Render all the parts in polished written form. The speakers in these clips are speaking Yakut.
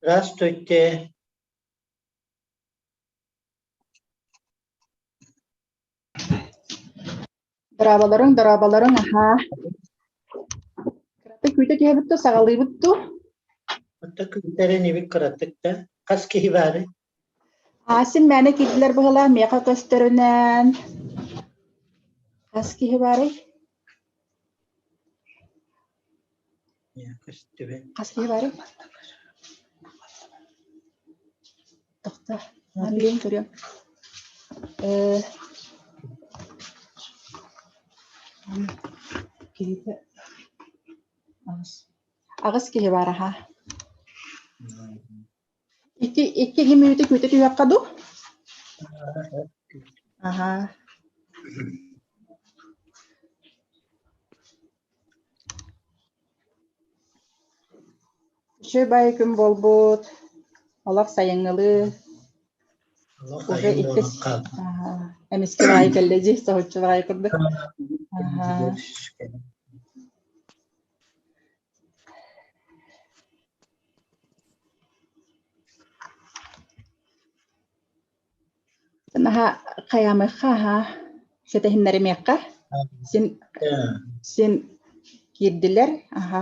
Здравствуйте. Дорооболоруҥ, дорооболоруҥ, аһаа. Кыратык күүтэ түһэбит дуу, саҕалыыбыт дуу? Отто күүтэрин ибит кыратык да. Хас киһи баары? Аа, син мээнэ киирдилэр быһыылаах, миэхэ көстөрүнэн. Хас киһи баарый? Көстүбэт. Хас киһи баарый? Тохтоо, аа, билиэн көрүөм. Э, Киһитэ аҕыс. Аҕыс киһи баар аһаа. Икки икки мүнүүтэ күүтэ түһүөххэ дуу? Аһаа. Үчүгэй баайы күн буолбут. Олох сайыҥҥылыы. Олох Уже айан иккис буолан хаалбыт. аһаа, эмискэ баайы кэллэ дии, соһуччу баҕайы курдук. Аһаа. Наһаа хайаамыахха аһаа, ситиһиннэримиэххэ. Син син киирдилэр. Аһа.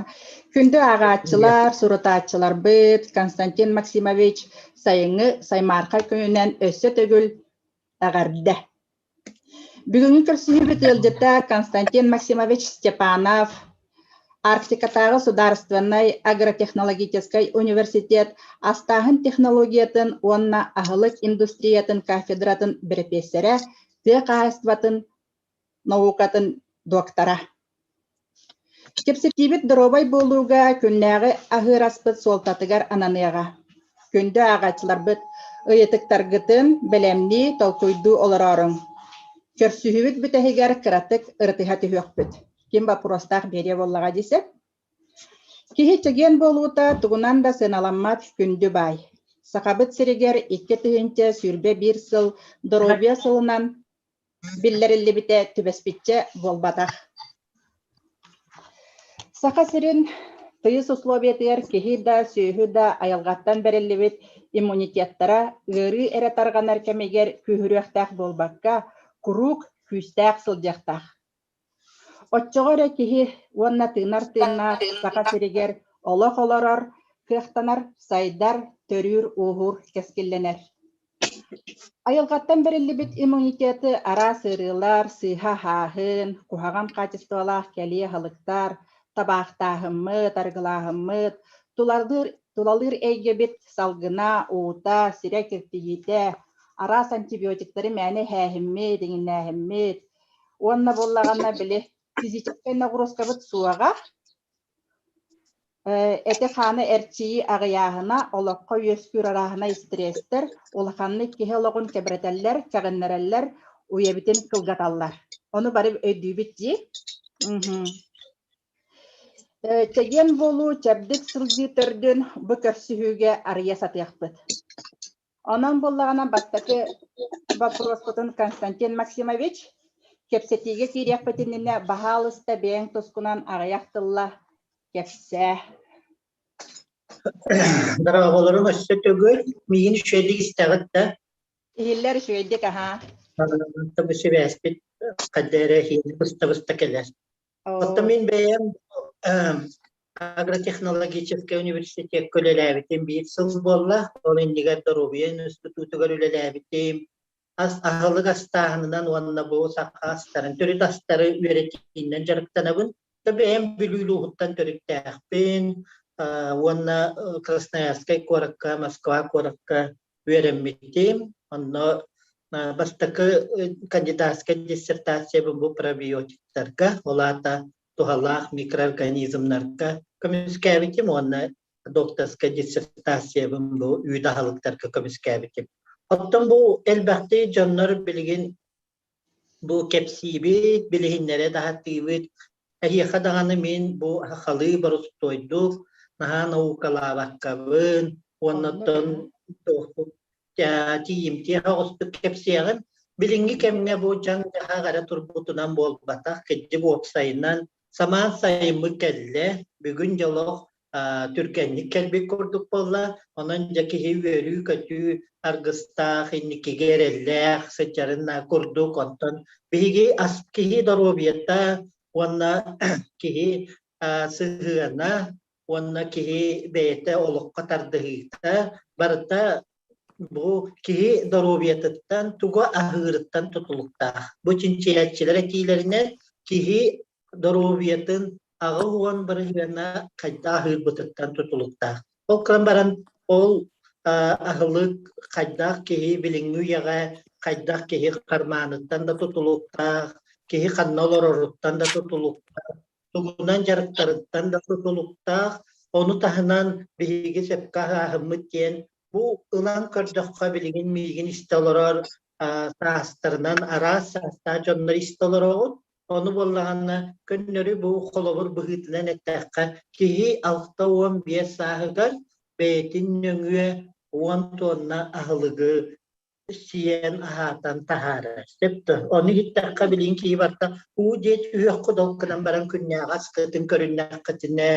Күндү ааҕааччылар, сурутааччыларбыт Константин Максимович сайыҥҥы саймаархай күнүнэн өссө төгүл эҕэрдэ! Бүгүҥҥү көрсүһүүбүт ыалдьыта Константин Максимович Степанов, Арктикатааҕы судаарыстыбаннай агротехнологическай университет астааһын технологиятын уонна аһылык индустриятын кафедратын бэрэпиэссэрэ, тыа хаһаайыстыбатын наукатын доктора. Кэпсэтиибит доруобай буолууга күннээҕи аһыыр аспыт суолтатыгар ананыаҕа. Күндү ааҕааччыларбыт, ыйытыктаргытын бэлэмнии, толкуйдуу олорооруҥ. Көрсүһүүбүт бүтэһигэр кыратык ырытыһа түһүөхпүт. Ким боппуруостаах биэриэ буоллаҕа дии сөп. Киһи чэгиэн буолуута тугунан да сыаналаммат күндү баай. Сахабыт сиригэр 2021 сыл доруобуйа сылынан биллэриллибитэ түбэспиччэ буолбатах. Саха сирин тыйыс условиятыгар киһи да, сүөһү да айылҕаттан бэриллибит иммунитеттара ыарыы эрэ тарҕанар кэмигэр күүһүрүөхтээх буолбакка, куруук күүстээх сылдьыахтаах. Оччоҕо эрэ киһи уонна тыынар тыыннаах Саха сиригэр олох олорор, кыахтанар, сайдар, төрүүр-ууһуур кэскиллэнэр. Айылҕаттан бэриллибит иммунитеты араас ыарыылар, сыыһа аһааһын, куһаҕан хаачыстыбалаах кэлии аһылыктар, табаахтааһыммыт, арыгылааһыммыт, тулалыыр, тулалыыр эйгэбит салгына, уута, сирэ киртийиитэ, араас антибиотиктары мээнэ иһээһиммит, иҥиннээһиммит уонна буоллаҕына били физическэй ноҕуруускабыт суоҕа Эти-хааны эрчийии аҕыйааһына, олоххо үөскүүр арааһынай стресстэр улаханнык киһи олоҕун кэбирэтэллэр, кэҕиннэрэллэр, уйэбитин кылгаталлар. Ону бары өйдүүбүт дии. Мгм. Чэгиэн буолуу, чэбдик сылдьыы төрдүн бу көрсүһүүгэ арыйа сатыахпыт. Онон буоллаҕына бастакы боппуруоспутун Константин Максимович кэпсэтиигэ киириэхпит иннинэ баһаалыста бэйэҥ тускунан аҕыйах тылла кэпсээ. Дорооболоруҥ өссө төгүл. Миигин үчүгэйдик истэҕит да? Иһиллэр үчүгэйдик аһаа. Бу сибээспит хайда эрэ иһиини быста-быста кэлэр. Оттон мин бэйэм агротехнологическай университекка үлэлээбитим биир сыл буолла. Ол иннигэр доруобуйа институтугар үлэлээбитим. Ас аһылык астааһынынан уонна бу саха астарын, төрүт астары үөрэтиинэн дьарыктанабын. Бэйэм Бүлүү улууһуттан төрүттээхпин уонна Красноярскай куоракка, Москва куоракка үөрэммитим. Онно бастакы кандидатскай диссертациябын бу пробиотиктарга, ол аата туһалаах микроорганизмнарга көмүскээбитим уонна докторскай диссертациябын бу үүт аһылыктарга көмүскээбитим. Оттон бу элбэхтии дьоннор билигин Бу кэпсиибит, билиһиннэрэ даһаттыыбыт. Эһиэхэ даҕаны мин бу сахалыы боростуойдук, наһаа наукалаабаккабын уонна Оннук оттон тиийимтиэ соҕустук кэпсиэҕим. Билиҥҥи кэмҥэ бу дьаҥ-дьаһах эрэ турбутунан буолбатах, кырдьык уопсайынан самаан сайыммыт кэллэ. Бүгүн дьолох. Түргэнник кэлбит курдук буолла. Онон дьэ киһи үөрүү-көтүү аргыстаах, инникигэ эрэллээх сылдьарын курдук. Онтон биһиги ас киһи доруобуйата уонна киһи сыһыана уонна киһи бэйэтэ олоххо тардыһыыта барыта бу киһи доруобуйатыттан тугу аһыырыттан тутулуктаах. Бу чинчийээччилэр этиилэринэн киһи доруобуйатын 80 бырыһыана хайдах аһыырбытыттан тутулуктаах. Ол гынан баран ол аһылык хайдах киһи билиҥҥи үйэҕэ хайдах киһи хармааныттан да тутулуктаах, киһи ханна олороруттан да тутулуктаах, тугунан дьарыктарыттан да тутулуктаах. Ону таһынан биһиги сөпкө аһааһыммыт диэн бу ылан көрдөххө билигин миигин истэ олорор саастарынан араас саастаах дьоннор истэ олороҕут. Ону буоллаҕына көннөрү бу холобур быһыытынан эттэххэ, киһи 65 сааһыгар бэйэтин нөҥүө 10 туонна аһылыгы сиэн аһаатан таһаарар. Сөп дуо? Ону иһиттэххэ билигин киһи барыта уу диэт үһүөххүт ол гынан баран күннээҕи аскытын көрүннэххитинэ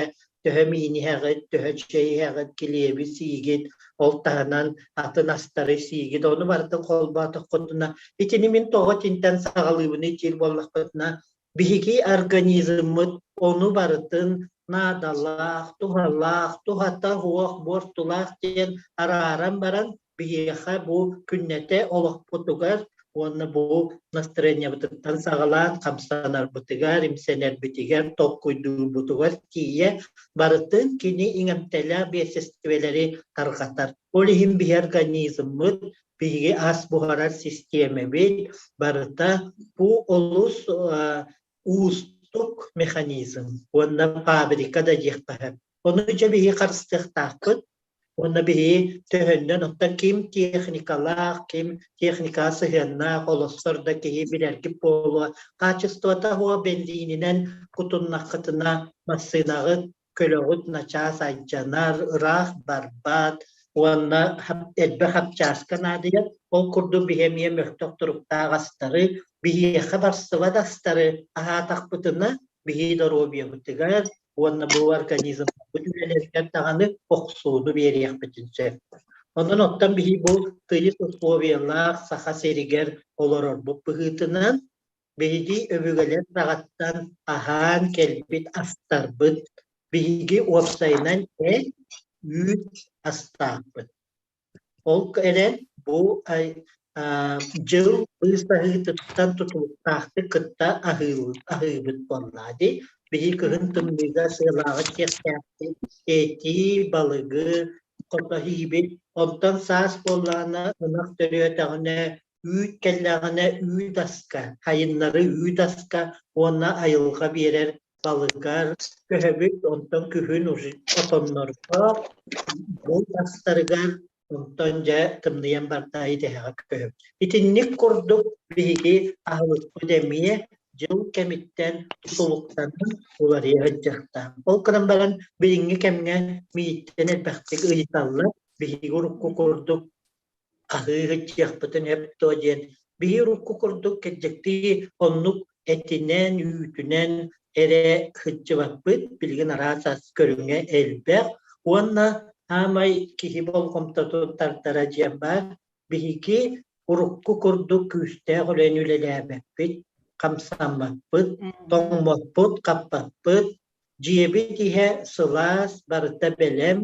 төһө миин иһэҕит, төһө чэй иһэҕит, килиэби сиигит, ол таһынан атын астары сиигит, ону барытын холбоотоххутуна итини мин тоҕо итинтэн саҕалыыбыный диир буоллахпытына, биһиги организммыт ону барытын наадалаах, туһалаах, туһата суох, буортулаах диэн арааран баран биһиэхэ бу күннэтэ олохпутугар уонна бу настроениебытыттан саҕалаан хамсанарбытыгар, имсэнэрбитигэр, толкуйдуурбутугар тиийэ барытын кини иҥэмтэлээх биэсэстибэлэри тарҕатар. Ол иһин биһи организммыт, биһиги ас буһарар систиэмэбит барыта бу олус уустук механизм уонна фабрика да диэххэ сөп. Ону дьэ биһиги харыстыахтаахпыт уонна биһиги төһөннөн оттон ким техникалаах, ким техникаҕа сыһыаннаах олоссор да киһи билэргит буолуо. Хаачыстыбата суох бензининэн кутуннаххытына массыынаҕыт, көлөҕүт начаас алдьанар, ыраах барбат уонна элбэх хапчааска наадыйар. Ол курдук биһи эмиэ мөлтөх туруктаах астары, биһиэхэ барсыбат астары аһаатахпытына биһиги доруобуйабытыгар уонна бу организммыт үлэлэригэр даҕаны охсууну биэриэхпитин сөп. Онон оттон биһи бу тыйыс условиялаах Саха сиригэр олорорбут быһыытынан биһиги өбүгэлэр саҕаттан аһаан кэлбит астарбыт биһиги уопсайынан эт, үүт астаахпыт. Ол эрэн бу дьыл быыстаһыытыттан тутулуктаахтык кытта аһыыбыт буоллаа дии. Биһи кыһын тымныыга сыалааҕы сиэхтээхпит, эти, балыгы хото иһиибит. Онтон саас буоллаҕына ынах төрүөтэҕинэ, үүт кэллэҕинэ үүт аска, хайыннары үүт аска уонна айылҕа биэрэр балыгар көһөбүт, онтон күһүн уже отоннорго, булт астарыгар, онтон дьэ тымныйан барда идэһэҕэ көһөбүт. Итинник курдук биһиги аһылыкпыт эмиэ дьыл кэмиттэн тутулуктанан уларыйа сылдьыахтаах. Ол гынан баран билиҥҥи кэмҥэ мииттэн элбэхтик ыйыталлар. Биһиги урукку курдук аһыы сылдьыахпытын сөп дуо диэн биһи урукку курдук кырдьыктыы оннук этинэн, үүтүнэн эрэ сылдьыбаппыт. Билигин араас ас көрүҥэ элбэх уонна саамай киһи болҕомтотун тардара диэн баар, биһиги урукку курдук күүстээх үлэни үлэлээбэппит, хамсаммаппыт, тоҥмоппут, хаппаппыт, дьиэбит иһэ сылаас, барыта бэлэм,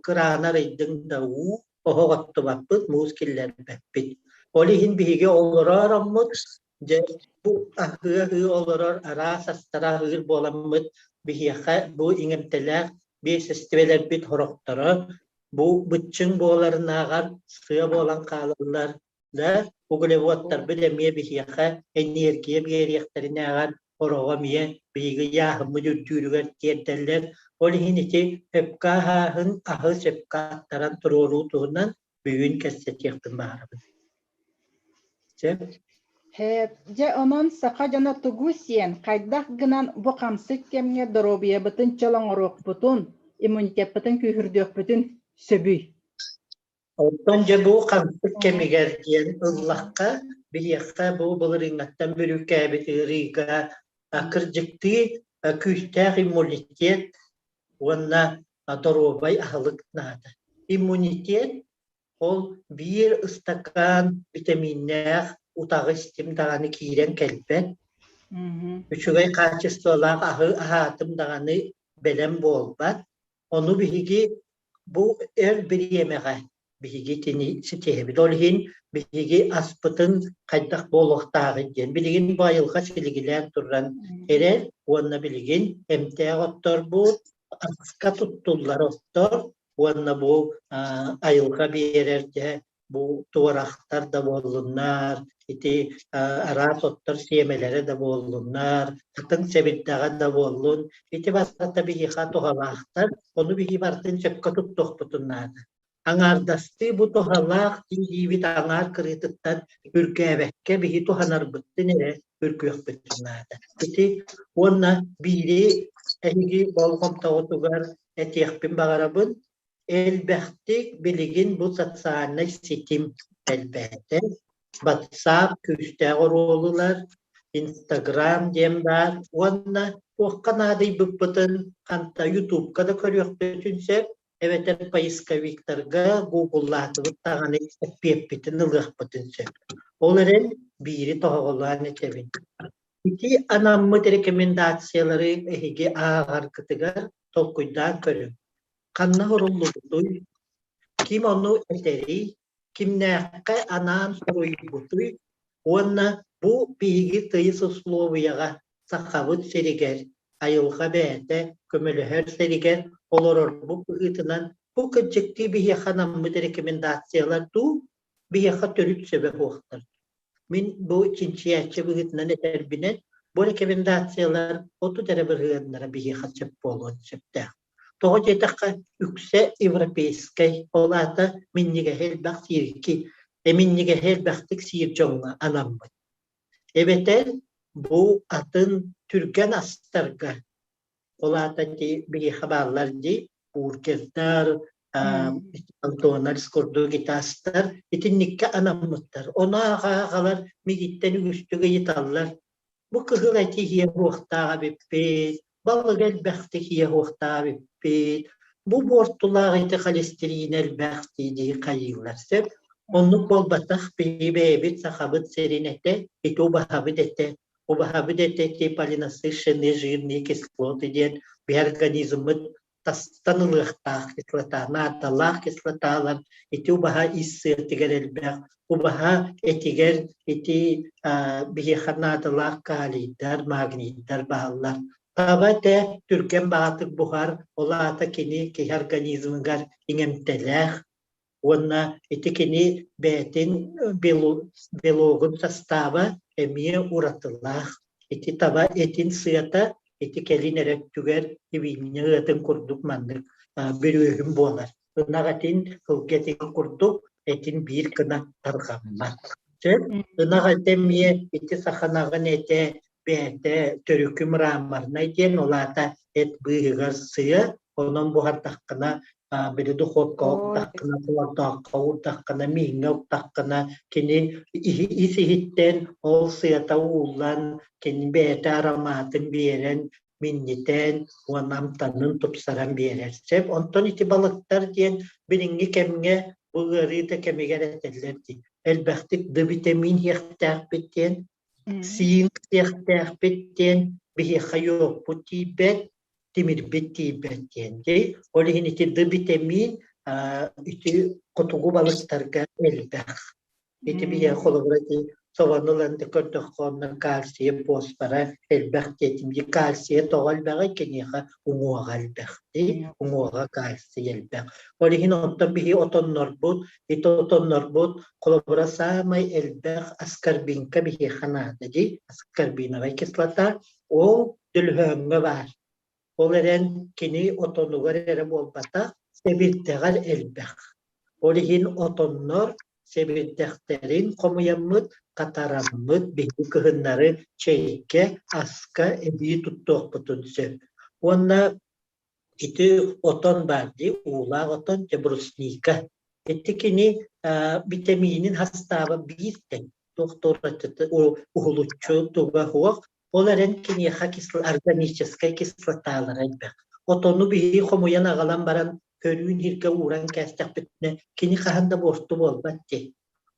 кыраана арыйдыҥ да уу, оһох оттубаппыт, муус киллэрбэппит. Ол иһин биһиги олорор оммут, дьэ бу аһыы-аһыы олорор араас астара аһыыр буоламмыт, биһиэхэ бу иҥэмтэлээх биэсэстибэлэрбит сорохторо бу быччыҥ буоларынааҕар сыа буолан хаалаллар да углеводтарбыт эмиэ биһиэхэ энергия биэриэхтэринээҕэр ороҕо эмиэ биһиги ыйааһыммыт үрдүүрүгэр тиэрдэллэр. Ол иһин ити сөпкө аһааһын, аһы сөпкө аттаран туруоруу туһунан бүгүн кэпсэтиэхпин баҕарабын. Сөп? Дьэ, онон саха дьоно тугу сиэн, хайдах гынан бу хамсык кэмҥэ доруобуйабытын чөл оҥоруохпутун, иммунитеппытын күүһүрдүөхпүтүн сөбүй? Оттон дьэ бу хамсык кэмигэр диэн ыллахха, биһиэхэ бу былырыыҥҥаттан бүрүүкээбит ыарыыга кырдьыктыы күүстээх иммунитет уонна доруобай аһылык наада. Иммунитет ол биир ыстакаан битэмииннээх утаҕы истим даҕаны киирэн кэлбэт. Үчүгэй хаачыстыбалаах аһы аһаатым даҕаны бэлэм буолбат. Ону биһиги бу өр бириэмэҕэ биһиги итини ситиһэбит. Ол иһин биһиги аспытын хайдах буолуохтааҕый диэн билигин бу айылҕа силигилээн туран эрэр уонна билигин эмтээх отторбут, аска туттуллар оттор уонна бу айылҕа биэрэр дьэ бу туорахтар да буоллуннар, ити араас оттор сиэмэлэрэ да буоллуннар, хатыҥ сэбирдэҕэ да буоллун, ити барыта биһиэхэ туһалаахтар, ону биһи барытын сөпкө туттуохпутун наада. Аҥаардастыы бу туһалаах диибит аҥаар кырыытыттан үргээбэккэ биһи туһанарбытын эрэ үргүөхпүтүн наада. Ити уонна биири эһиги болҕомтоҕутугар этиэхпин баҕарабын, Элбэхтик билигин бу социальнай ситим элбээтэ. WhatsApp күүстээх оруолу ылар, Instagram диэн баар уонна туохха наадыйбыппытын ханта Ютубка да көрүөхпүтүн сөп эбэтэр поисковиктарга гугллаатыбыт даҕаны эппиэппитин ылыахпытын сөп. Ол эрэн биири тоһоҕолоон этэбин. Ити анаммыт рекомендациялары эһиги ааҕаргытыгар толкуйдаан көрүҥ. Ханна суруллубутуй, ким ону этэрий, кимнээххэ анаан суруйбутуй уонна бу биһиги тыйыс услуобуйаҕа Сахабыт сиригэр, айылҕа бэйэтэ көмөлөһөр сиригэр олорорбут быһыытынан бу кырдьыктыы биһиэхэ анаммыт рекомендациялар дуу, биһиэхэ төрүт сөбө суохтар. Мин бу чинчийээччи быһыытынан этэрбинэн, бу рекомендациялар 30 эрэ бырыһыаннара биһиэхэ сөп буолуон сөптөөх. Тоҕо диэтэххэ, үксэ европейскай, ол аата минньигэһи элбэх сиирки, минньигэһи элбэхтик сиир дьоҥҥо анаммыт. Эбэтэр бу атын түргэн астарга, ол аата ити биһиэхэ бааллар дии, бургердар, Макдональдс курдук итастар итинниккэ анаммыттар. Ону ааҕа-ааҕалар миигиттэн үгүстүк ыйыталлар. Бу кыһыл эти иһиэ суохтаах эбиппит, балыгы элбэхтик иһиэ суохтаах эбиппит, бу буортулаах ити холестерин элбэх дии-дии хайыыллар сөп. Оннук буолбатах биһиги бэйэбит Сахабыт сирин этэ, ити убаһабыт этэ. Убаһабыт этэ ити полинасыщенные жирные кислоты диэн биһи организммыт тастан ылыахтаах кислота, наадалаах кислоталар ити убаһа ис сыатыгар элбэх, убаһа этигэр ити биһиэхэ наадалаах калийдар, магнийдар бааллар. Таба этэ түргэн баҕатык буһар, ол аата кини киһи организмыгар иҥэмтэлээх уонна ити кини бэйэтин белогун састааба эмиэ уратылаах. Ити таба этин сыата ити кэлин эрэ өттүгэр ибиинньэ ыатын курдук маннык бүрүөһүн буолар. Ынах этин, сылгы этин курдук этин биир гына тарҕаммат. Сөп? Ынах этэ эмиэ ити саха ынаҕын этэ бэйэтэ төрүкү мраморнай диэн, ол аата эт быыһыгар сыа, онон буһардаххына били духуопкаҕа уктаххына, холордооххо уурдаххына, мииҥҥэ уктаххына, кини ис иһиттэн ол сыата ууллан, кини бэйэтэ ароматын биэрэн, минньитэн уонна амтанын тупсаран биэрэр. Сөп. Онтон ити балыктар диэн билиҥҥи кэмҥэ бу ыарыы да кэмигэр этэллэр дии. Элбэхтик Д витамин иһиэхтээхпит диэн, цинк иһиэхтээхпит диэн, биһиэхэ йодпут тиийбэт, тимирбит тиийбэт диэн дии. Ол иһин ити Д витамин ити хотугу балыктарга элбэх. Ити биһиэхэ холобура ити собону ылан да көрдөххө онно кальция, фосфора элбэх диэтим дии. Кальция тоҕо элбэҕий? Киниэхэ уҥуоҕа элбэх дии. Уҥуоҕа кальций элбэх. Ол иһин онтон биһи отоннорбут, ити отоннорбут холобура саамай элбэх аскорбинка биһиэхэ наада дии. Аскорбиновай кислота. Ол дөлүһөөҥҥө баар. Ол эрэн кини отонугар эрэ буолбатах, сэбирдэҕэр элбэх. Ол иһин отоннор сэбирдэхтэрин хомуйаммыт, хатараммыт биһиги кыһыннары чэйгэ, аска эбии туттуохпутун сөп. Уонна ити отон баар дии, уулаах отон, дьэ брусника. Ити кини битэмиинин састааба биир тэҥ, туох да уратыта уһулуччу туга суох. Ол эрэн киниэхэ органическай кислоталара элбэх. Отону биһиги хомуйан аҕалан баран көрүүн иһиргэ ууран кээстэхпитинэ кини хаһан да буорту буолбат дии.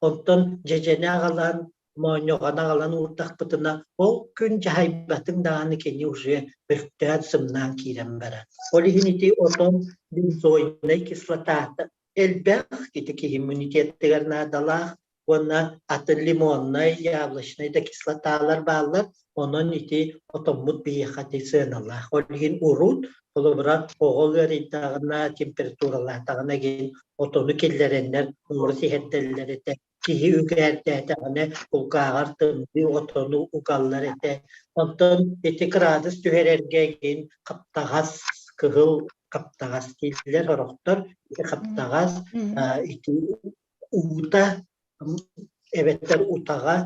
Онтон дьэдьэни аҕалан, моонньоҕону аҕалан уурдахпытына, ол күн дьаһайбатыҥ даҕаны кини уже бөхтөөн сымнаан киирэн барар. Ол иһин ити отон бензойнай кислотата элбэх, ити киһи иммунитетыгар наадалаах уонна атын лимоннай, яблочнай да кислоталар бааллар. Онон ити отоммут биһиэхэ ити сыаналаах. Ол иһин урут, холобура, оҕо ыарыйдаҕына, температуралаатаҕына игин отону киллэрэннэр уурус иһэрдэллэр этэ. Киһи үгээрдээтэҕинэ кулгааҕар тымныы отону угаллар этэ. Онтон ити кыраадыс түһэрэргэ игин хаптаҕас, кыһыл хаптаҕас дииллэр сорохтор. Ити хаптаҕас ити уута эбэтэр утаҕа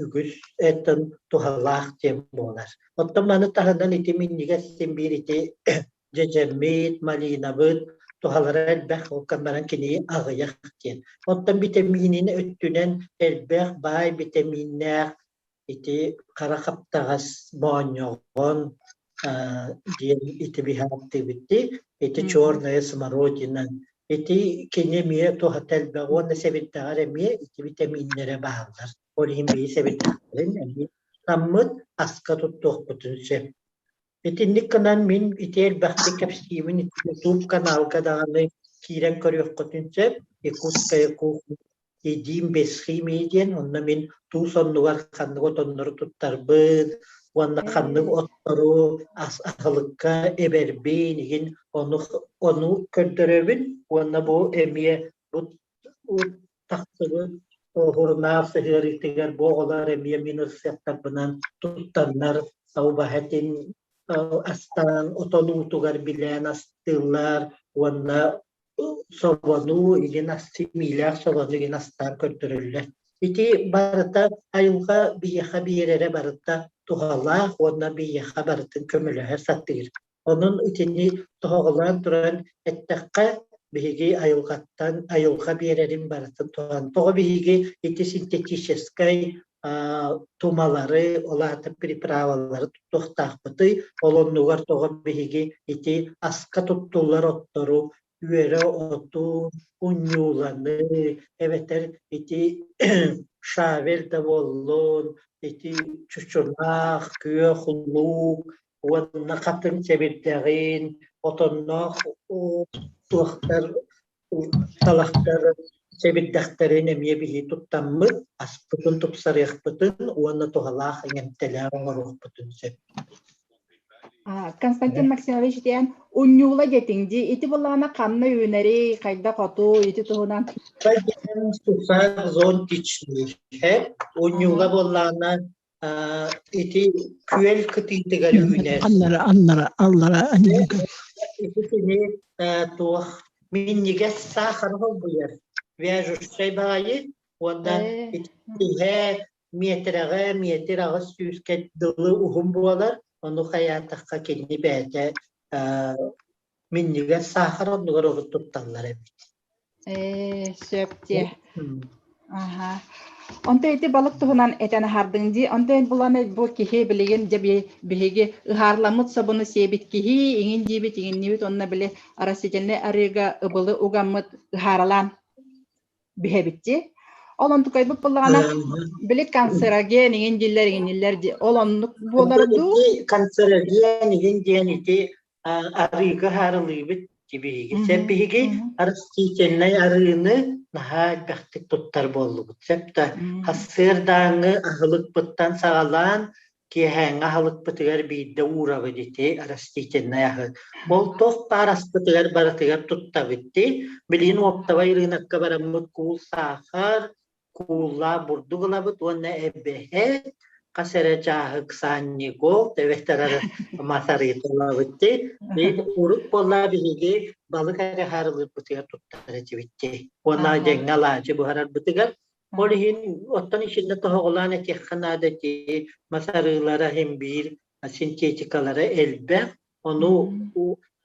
үгүс өттүн туһалаах диэн буолар. Оттон маны таһынан ити минньигэс син биир ити дьэдьэммит, малинабыт туһалара элбэх, ол баран кини аҕыйах диэн. Оттон битэмиинин өттүнэн элбэх баай битэмииннээх ити хара хаптаҕас моонньоҕон диэн ити биһааттыыбытти ити черная смородина ити кини эмиэ туһата элбэх уонна сэбирдэҕэр эмиэ ити битэмииннэрэ бааллар. Ол иһин биһи сэбирдэхтэрин эмиэ таммыт аска туттуохпутун сөп. Итинник гынан мин ити элбэхтик кэпсиибин YouTube каналга даҕаны киирэн көрүөххүтүн сөп. Якутская кухня Едим без химии диэн онно мин туус оннугар ханнык отоннору туттарбын уонна ханнык оттору ас аһылыкка эбэрбин игин ону ону көрдөрөбүн уонна бу эмиэ бу тахсыбыт сурунаал сыһыарыытыгар бу оҕолор эмиэ мин ырысыаптарбынан туттаннар убаһа этин астаан отон уутугар билээн астыыллар уонна собону илин симиилээх собону илин астаан көрдөрөллөр. Ити барыта айылҕа биһиэхэ биэрэрэ барыта туһалаах уонна биһиэхэ барытын көмөлөһө сатыыр. Онон итини тоһоҕолоон туран эттэххэ, биһиги айылҕаттан айылҕа биэрэрин барытын туһан. Тоҕо биһиги ити синтетическэй тумалары, ол аата приправалары туттуохтаахпытый, ол оннугар тоҕо биһиги ити аска туттуллар оттору үөрэ оту, унньууланы, эбэтэр ити шавель да буоллун, ити чучунаах, күөх луук уонна хатыҥ сэбирдэҕин, отонноох туохтар талахтар сэбирдэхтэрин эмиэ биһи туттаммыт, аспытын тупсарыахпытын уонна туһалаах иҥэмтэлээх оҥоруохпутун сөп. Константин Максимович диэн унньуула диэтиҥ дии. Ити былаана ханна үүнэрий, хайдах оту, ити туһунан? Сусар зонтичный. Унньуула буоллаҕына ити күөл кытыытыгар үүнэр. Аннара, аннара, аллара анньыыга. Ити кини туох минньигэс саахары холбуйар. Вяжущай баайы уонна ити иһэ миэтэрэҕэ миэтир 800-кэ дылы уһун буолар. Ону хайаатахха кини бэйэтэ минньигэс саахар оннугар урут тутталлар эбит. Ээ, сөп диэ. Аха. Онто ити балык туһунан этэн аһардыҥ дии. Онто булан бу киһи билигин дьэ биһиги ыһаарламмыт собуну сиэбит киһи, иҥин диибит, иҥиннибит уонна били растительнай арыыга ыбылы угаммыт ыһааралаан бүһэбит дии. Ол онтукайбыт буоллаҕына били канцероген иҥин дииллэр, иҥинниллэр дии. Ол оннук буолар дуу? Канцероген иҥин диэн ити арыыга ыһаарылыыбыт биһиги. Сөп биһиги растительнай арыыны наһаа элбэхтик туттар буоллубут. Сөп да сарсыардааҥҥы аһылыкпыттан саҕалаан киэһээҥҥи аһылыкпытыгар биирдэ уурабыт ити растительнай аһы. Ол туох баар аспытыгар барытыгар туттабыт дии. Билигин оптовай ырыынакка бараммыт куул саахар, кууллаах бурдук ылабыт уонна эбэһэ хас эрэ чааһык саанньыгол эбэтэр мас арыыта ылабыт дии. Урут буоллаа биһиги балык эрэ хаарылыырбытыгар туттар этибит дии. Уонна дьэҥҥэ алаадьы буһарарбытыгар ол иһин оттон ичиннэ тоһоҕолоон этиэххэ наада дии мас арыылара иһин биир синтетикалара элбэх Ону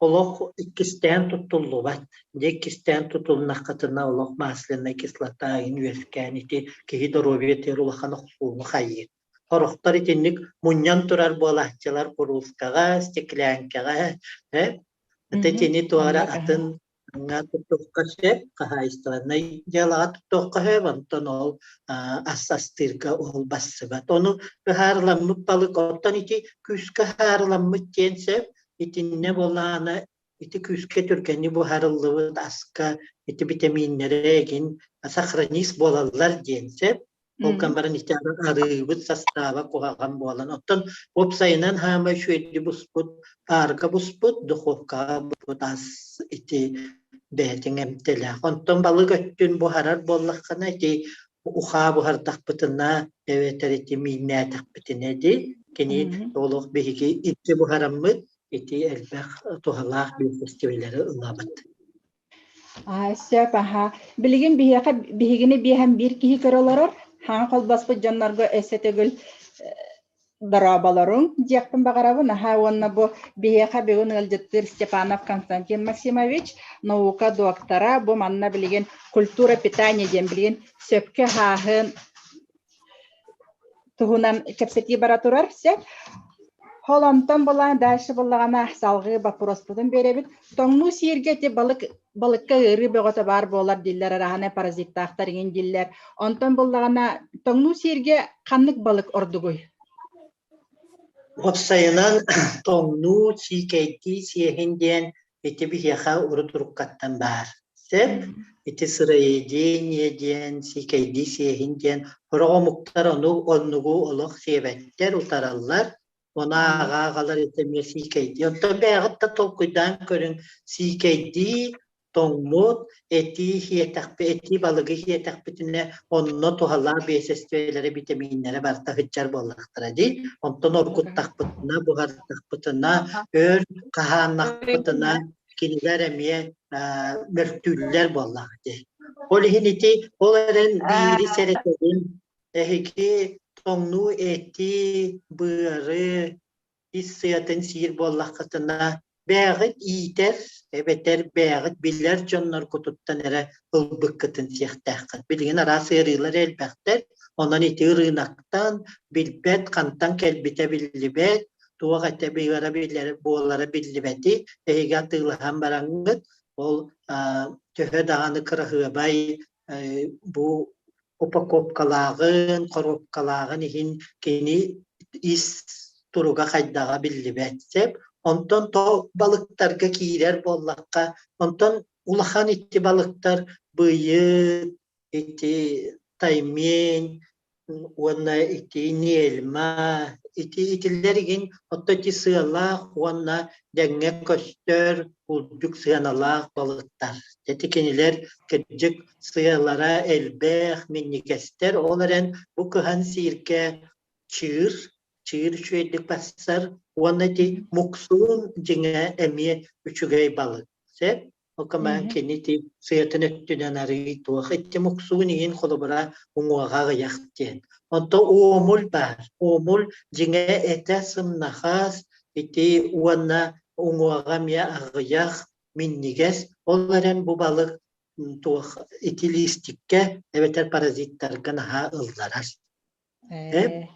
олох иккистээн туттуллубат. Дьэ иккистээн тутулуннаххытына олох масляная кислота иһин үөскээн ити киһи доруобуйатыгар улахан охсууну хайыыр. Сорохтор итинник мунньан турар буолааччылар куруускаҕа, стеклянкаҕа, э, итини туора атын туттуохха сөп, хаһаайыстыбаннай дьыалаҕа туттуохха сөп, онтон ол ас астыырга ол бассыбат. Ону ыһаарыламмыт балык, оттон ити күүскэ ыһаарыламмыт диэн сөп, итиннэ буоллаҕына ити күүскэ түргэнник буһарыллыбыт аска ити битэмииннэрэ эгин сохранись буолаллар диэн сөп. Ол гынан баран ити арыыбыт састааба куһаҕан буолан, оттон уопсайынан хаама үчүгэйдик буспут, паарга буспут, духовкаҕа буспут ас ити бэйэтин эмтэлээх. Онтон балык өттүн буһарар буоллаххына ити ухаа буһардахпытына эбэтэр ити мииннээтэхпитинэ ди кини олох биһиги икки буһараммыт ити элбэх туһалаах биэсэстибэлэри ылабыт. Аа, сөп, аһа. Билигин биһиэхэ биһигини биэһэн биир киһи көрө олорор. Хаҥа холбоспут дьоннорго өссө төгүл дорооболоруҥ диэхпин баҕарабын. Аһа уонна бу биһиэхэ бүгүн ыалдьыттыыр Степанов Константин Максимович, наука доктора. Бу манна билигин культура питания диэн билигин сөпкө аһааһын туһунан кэпсэтии бара турар. Сөп. Ол онтон булаан дальше буллаҕына салҕыы боппуруоспутун биэрэбит. Тоҥнуу сииргэ ити балык балыкка ыарыы бөҕөтө баар буолар дииллэр, араһаны паразиттаахтар иҥин дииллэр. Онтон буллаҕына тоҥнуу сииргэ ханнык балык ордугуй? Уопсайынан тоҥнуу, сиикэйдии сиэһин диэн ити биһиэхэ урут уруккаттан баар. Сөп, ити сыроедение диэн, сиикэйдии сиэһин диэн сорох омуктар ону оннугу олох сиэбэттэр, утараллар. Ону ааҕа-ааҕалар ити эмиэ сиикэйдии. Оттон бэйэҕит да толкуйдаан көрүҥ, сиикэйдии тоҥмут этии иһиэтэхпи этии балыгы иһиэтэхпитинэ онно туһалаах биэсэстибэлэри битэмииннэрэ барыта сылдьар буоллахтара дии онтон оргуттахпытына буһардахпытына өр хаһааннахпытына кинилэр эмиэ мөлтүүллэр буоллаҕа дии ол иһин ити ол эрэн биири сэрэтэбин эһиги тоҥнуу эти быары ис сыатын сиир буоллаххытына, бэйэҕит иитэр эбэтэр бэйэҕит билэр дьонноргутуттан эрэ ылбыккытын сиэхтээххит. Билигин араас ыарыылар элбэхтэр, онон ити ырыынактан билбэт, хантан кэлбитэ биллибэт, туох этэ быара билэр буолара биллибэти эһиги атыылаһан бараҥҥыт, ол төһө даҕаны кыраһыабай бу упаковкалааҕын, хоруопкалааҕын иһин кини ис туруга хайдаҕа биллибэт сөп. Онтон то балыктарга киирэр буоллахха, онтон улахан ити балыктар быйыт, ити таймень, уонна ити нельма, ити итиллэр игин оттон ити сыалаах уонна дэҥҥэ көстөр үрдүк сыаналаах балыктар. Ити кинилэр кырдьык сыалара элбэх, минньигэстэр, ол эрэн бу кыһан сииргэ чыыр, чыыр үчүгэйдик барсар уонна ити муксуун дьиҥэ эмиэ үчүгэй балык. Сөп? Окумаан кини ити сыатын өттүнэн арыый туох ити муксуун иһин холобура уҥуоҕа аҕыйах диэн. Онтон уомул баар. Уомул дьиҥэ этэ сымнаҕас ити уонна уҥуоҕа эмиэ аҕыйах, минньигэс. Ол эрэн бу балык туох ити лиистиккэ эбэтэр паразиттарга наһаа ылларар. Ээ,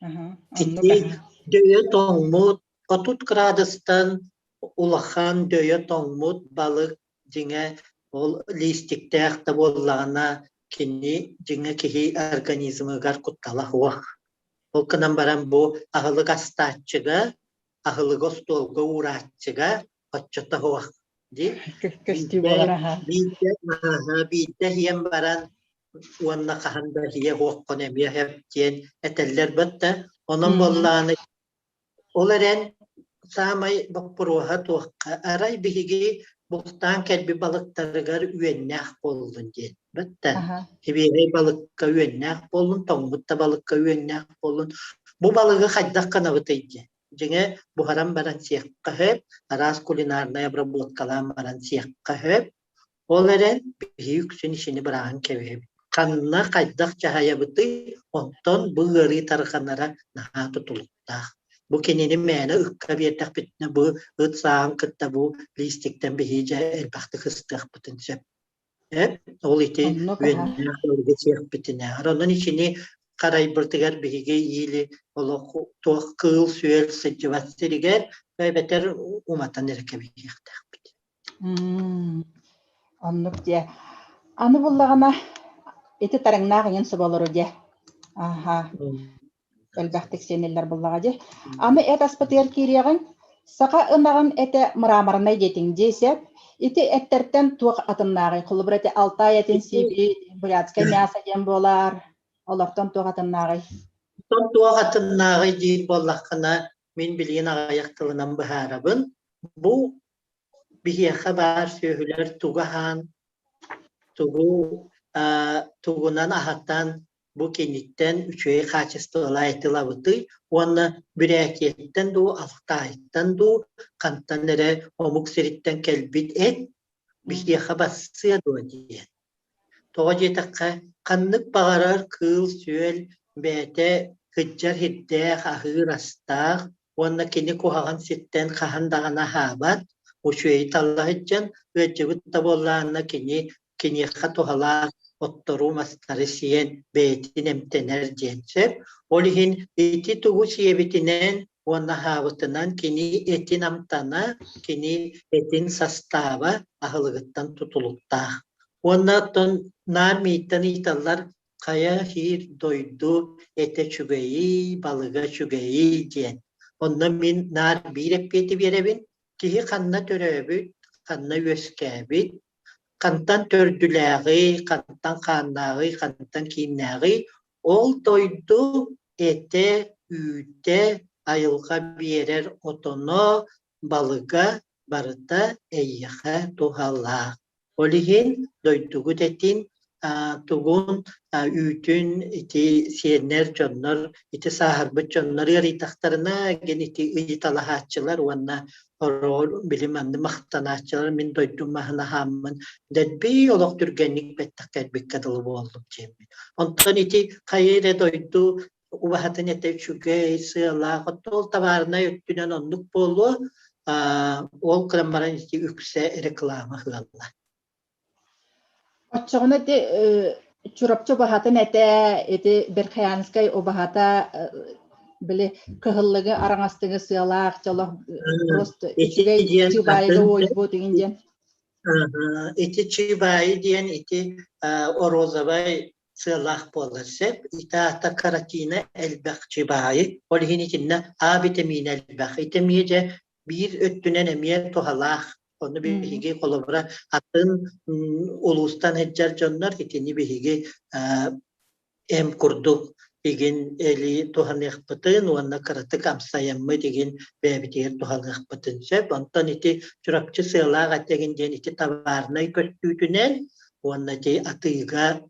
оннук Ити аһа. дөйө тоҥмут, 30 градустан улахан дөйө тоҥмут балык дьиҥэ ол лиистиктээх да буоллаҕына кини дьиҥэ киһи организмыгар куттала суох. Ол гынан баран бу аһылык астааччыга, аһылыгы остуолга уурааччыга оччото суох дии. Көстүү Биирдэ, буолар аһа. биирдэ, аһа, биирдэ иһэн баран уонна хаһан да иһиэ суоххун эмиэ сөп диэн этэллэр бытта. Онон буоллаҕына ол эрэн саамай боппуруоһа туохха арай биһиги бултаан кэлбит балыктарыгар үөннээх буоллун диэн бытта. Сибиэһэй балыкка үөннээх буоллун, тоҥмут да балыкка үөннээх буоллун. Бу балыгы хайдах гынабытый диэн. Дьиҥэ буһаран баран сиэххэ сөп, араас кулинарнай обработкалаан баран сиэххэ сөп. Ол эрэн биһиги үксүн ишини быраҕан кэбиһэбит. Ханна хайдах дьаһайабытый, онтон бу ыарыы тарҕанара наһаа тутулуктаах. Бу кинини мээнэ ыкка биэрдэхпитинэ бу ыт сааҕын кытта бу лиистиктэн биһиги дьэ элбэхтик ыстыахпытын сөп. Э, ол ити Оннук аһа. үөннээх ыарыыга сиэхпитинээҕэр. Онон ичини Харайбытыгар биһиги иили олох туох кыыл-сүөл сылдьыбат сиригэр эбэтэр уматан эрэ кэбиһиэхтээхпит. Оннук дьэ. Аны буллаҕына ити тарыҥнаах иҥин соболору дьэ. Аха. Элбэхтик сиэниллэр буллаҕа дьэ. Аны эт аспытыгар киириэҕиҥ. Саха ынаҕын этэ мраморнай диэтиҥ дии сөп. Ити эттэртэн туох атыннааҕый? Холобура ити Алтай этин сиибит, бурятскай мясо диэн буолар. Олортон туох атыннааҕый? Оттон туох атыннааҕый диир буоллаххына, мин билигин аҕыйах тылынан быһаарабын. Бу биһиэхэ баар сүөһүлэр тугу аһаан, тугу тугунан аһатан бу киниттэн үчүгэй хаачыстыбалаах эти ылабытый уонна Бүрээтийэттэн дуу, Алтаайтан дуу, хантан эрэ омук сириттэн кэлбит эт биһиэхэ барсыа дуо диэн. Тоҕо диэтэххэ, ханнык баҕарар кыыл-сүөл бэйэтэ сылдьар сирдээх, аһыыр астаах уонна кини куһаҕан сиртэн хаһан даҕаны аһаабат, үчүгэйи талла сылдьан, ыалдьыбыт да буоллаҕына кини киниэхэ туһалаах оттору, мастары сиэн бэйэтин эмтэнэр диэн сөп. Ол иһин ити тугу сиэбитинэн уонна аһаабытынан кини этин амтана, кини этин састааба аһылыгыттан тутулуктаах. Уонна оттон наар мииттэн ыйыталлар хайа иһиир дойду этэ үчүгэйий, балыга үчүгэйий диэн. Онно мин наар биир эппиэти биэрэбин. Киһи ханна төрөөбүт, ханна үөскээбит, хантан төрдүлээҕий, хантан хааннааҕый, хантан кииннээҕий, ол дойду этэ, үүтэ, айылҕа биэрэр отоно, балыга барыта эйиэхэ туһалаах. Ол иһин дойдугут этин тугун үүтүн ити сиэннэр дьоннор ити сааһырбыт дьоннор ыарыйдахтарына гин ити ыйыталаһааччылар уонна хороҕор били манны махтанааччылар мин дойдум маһын аһааммын дэлби олох түргэнник бэттэх кэлбиккэ дылы буоллум диэммин. Онтон ити хайа эрэ дойду убаһатын этэ үчүгэй, сыалаах, оттон ол табаарынай өттүнэн оннук буолуо, ол гынан баран ити үксэ реклама ыалла. Оччоҕуна ити Чурапчы убаһатын этэ, ити Верхоянскай убаһата били кыһыллыгы араҥастыгы сыалаах дьолох просто үчүгэй чыбаайыга уойбут игин диэн. Ити чыбаайы диэн ити розовай сыалаах буолар сөп. Ити аата каротина элбэх чыбаайы. Ол иһин итиннэ А витамина элбэх. Ити эмиэ дьэ биир өттүнэн эмиэ туһалаах. Ону биһиги холобура атын улуустан сылдьар дьоннор итини биһиги эм курдук игин эли туһаныахпытын уонна кыратык амсайаммыт игин бэйэбитигэр туһалыахпытын сөп. Онтон ити Чурапчы сыалаах этэгин диэн ити табаарынай көстүүтүнэн уонна ити атыыга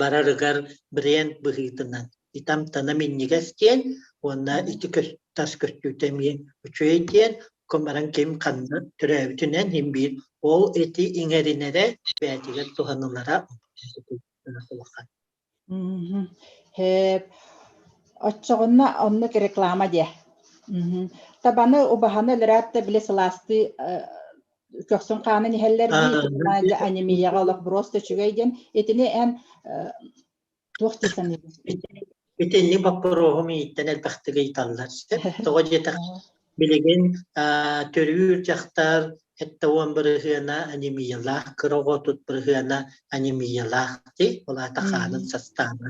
барарыгар бренд быһыытынан итамтана минньигэс диэн уонна ити тас көстүүтэ эмиэ үчүгэй диэн баран ким ханна төрөөбүтүнэн иһин биир ол ити иҥэринэрэ бэйэтигэр туһанылара улахан. Һээп. Оччоҕуна оннук реклама диэ. Табаны убаһаны өлөрөөт да били сылаастыы көхсүн хаанын иһэллэр дии анемияҕа олох просто үчүгэй диэн итини эн туох дии саныыгын Итинник боппуруоһу миигиттэн элбэхтик ыйыталлар. Тоҕо диэтэх билигин төрүүр дьахтар 70 бырыһыана анемиялаах, кыра оҕо 30 бырыһыана анемиялаах дии, ол аата хаанын састааба.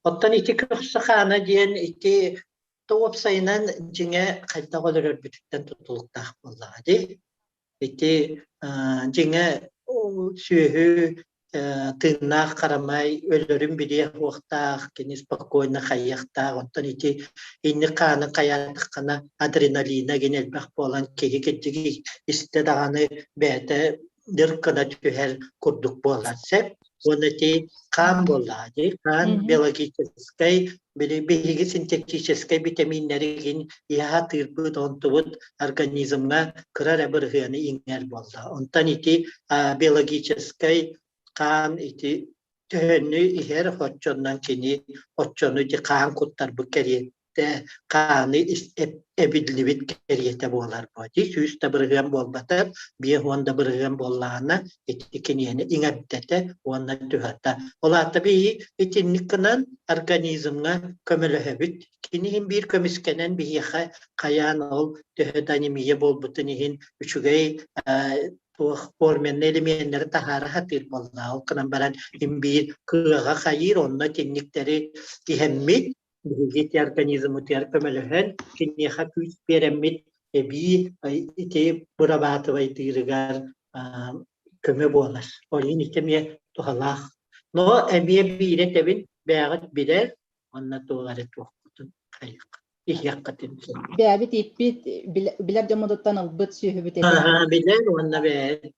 Оттон ити көхсө хаана диэн ити уопсайынан дьиҥэ хайдах өлөрөрбүтүттэн тутулуктаах буоллаҕа дии. Ити дьиҥэ сүөһү тыыннаах харамай өлөрүн билиэ суохтаах, кини спокойно хайыахтаах. Оттон ити инник хаанын хайаатаххына адреналина гин элбэх буолан киһи кирдьиги истэ даҕаны бэйэтэ дыр гына түһэр курдук буолар сөп. Уонна ити хаан буоллаҕа дии. Хаан биологическай, били биһиги синтетическэй битэмииннэригин иһэ сатыырбыт, онтубут организмҥа кыра эрэ бырыһыаны иҥэр буолла. Онтон ити биологическай хаан ити төһөнү иһэр, оччонон кини оччону ити хаан куттарбыт кэриэтэ. эмтэ хааны эбиллибит кэриэтэ буолар буо. Ити 100 да бырыһыан буолбатар, 50 да бырыһыан буоллаҕына, ити киниэни иҥэмтэтэ уонна түһата. Ол аата биһи итинник гынан организмҥа көмөлөһөбүт. Кини иһин биир көмүскэнэн биһиэхэ хайаан ол төһө да анемия буолбутун иһин үчүгэй туох форменный элеменнэри таһаара сатыыр буоллаҕа. Ол гынан баран имбиир кыаҕа хайыыр, онно итинниктэри иһэммит, биһиги ити организмытыгар көмөлөһөн, киниэхэ күүс биэрэммит эбии ити бырабаатыбайдыырыгар көмө буолар. Ол иһин ити эмиэ туһалаах. Но эмиэ биирэ этэбин, бэйэҕит билэр, уонна туох эрэ туохпутун хайыахха иһиэххитин сөп. Бэйэбит ииппит, билэр дьоммутуттан ылбыт сүөһүбүт этэ. Билэр уонна